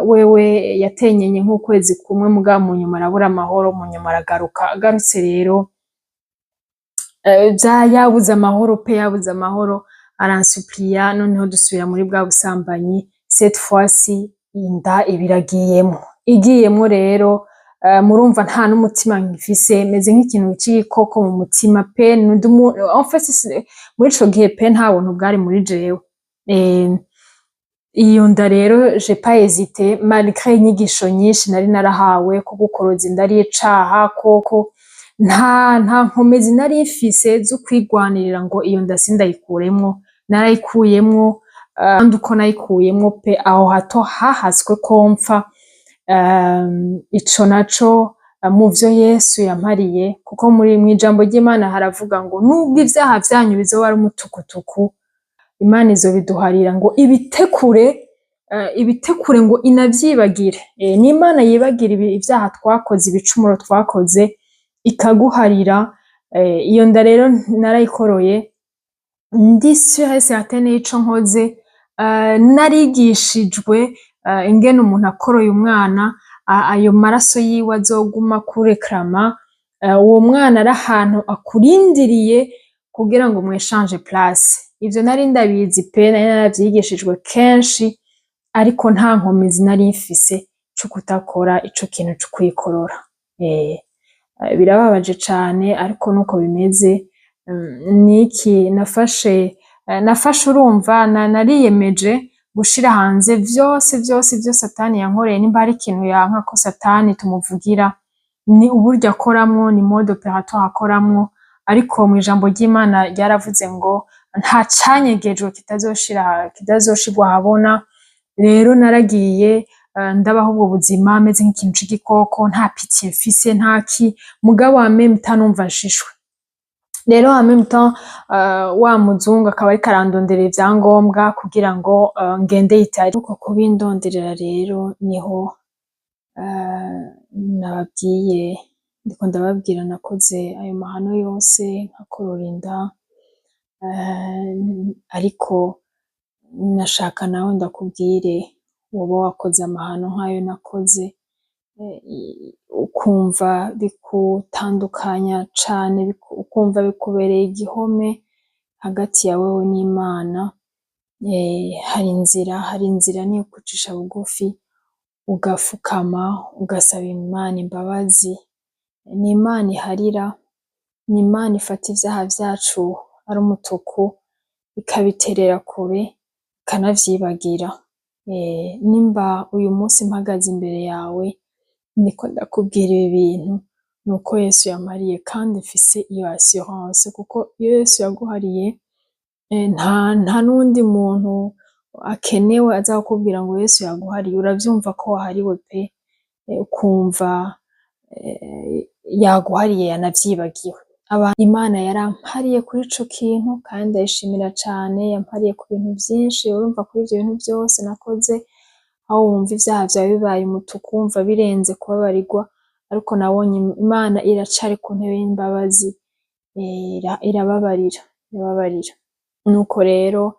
[SPEAKER 1] wewe yatenyenye nk'ukwezi kumwe, muga mu nyuma arabura amahoro, mu nyuma aragaruka. Agarutse rero, yabuze amahoro pe, yabuze amahoro, aransupliya, noneho dusubira muri bwa busambanyi. Cette fois-ci inda iba iragiyemwo. Igiyemwo rero, murumva nta n'umutima nkifise, meze nk'ikintu c'igikoko mu mutima pe. En fait, muri ico gihe pe, nta buntu bwari muri jewe. Iyo nda rero, j'ai pas hésité malgré inyigisho nyinshi nari narahawe ko gukoroza inda ari icaha. Koko nta nkomezi nari mfise zo kwigwanirira ngo iyo nda sindayikuremwo. Narayikuyemwo, kandi uko nayikuyemwo pe, aho hato hahaswe ko mpfa. Ico naco mu vyo Yesu yampariye, kuko muri mw'ijambo ry'Imana haravuga ngo nubwo ivyaha vyanyu bizoba ari umutukutuku, Imana izobiduharira ngo ibitekure, ibitekure ngo inavyibagire. Ni Imana yibagira ivyaha twakoze, ibicumuro twakoze, ikaguharira. Iyo nda rero narayikoroye ndi sûre et certaine y'ico nkoze. Narigishijwe ingene umuntu akoroye umwana, ayo maraso yiwe azoguma kureklama uwo mwana ari ahantu akurindiriye kugira ngo mweshanje place. Ivyo nari ndabizi pe, nari naravyigishijwe kenshi, ariko nta nkomezi nari mfise co kudakora ico kintu co kwikorora. Birababaje cane, ariko nuko bimeze. Niki nafashe, urumva, nariyemeje gushira hanze vyose vyose ivyo Satani yankoreye. Nimba hari ikintu yanka ko Satani tumuvugira, ni uburyo akoramwo, ni mode opératoire akoramwo. Ariko mw'ijambo ry'Imana ryaravuze ngo nta canyegejwe kitazoshirwa ahabona. Rero naragiye ndabaho ubwo buzima meze nk'ikintu c'igikoko, nta pitié mfise, nta ki, mugabo en même temps numva nshishwe. Rero en même temps wa muzungu akaba ariko arandonderera ivyangombwa kugira ngo ngende Italie. Uko kubindonderera rero niho nababwiye, ndiko ndababwira, nakoze ayo mahano yose, nkakorora inda. Ariko nashaka nawe ndakubwire, woba wakoze amahano nk'ayo nakoze, ukumva bikutandukanya cane, ukumva bikubereye igihome hagati ya wewe n'Imana, hari inzira, hari inzira. Niyo kwicisha bugufi, ugafukama, ugasaba Imana imbabazi. Ni Imana iharira, ni Imana ifata ivyaha vyacu ari umutuku, ikabiterera kure, ikanavyibagira. Nimba uyu munsi mpagaze imbere yawe ndiko ndakubwira ibi bintu, nuko Yesu yampariye, kandi mfise iyo assurance, kuko iyo Yesu yaguhariye, nta n'uwundi muntu akenewe aza kukubwira ngo Yesu yaguhariye. Uravyumva ko wahariwe pe, ukumva yaguhariye, yanavyibagiwe. Imana yarampariye kuri ico kintu, kandi ndayishimira cane. Yampariye ku bintu vyinshi. Urumva, kuri ivyo bintu vyose nakoze, aho wumva ivyaha vyawe bibaye umutuku, wumva birenze kubabarirwa, ariko nabonye Imana iracari ku ntebe y'imbabazi, irababarira, irababarira. Nuko rero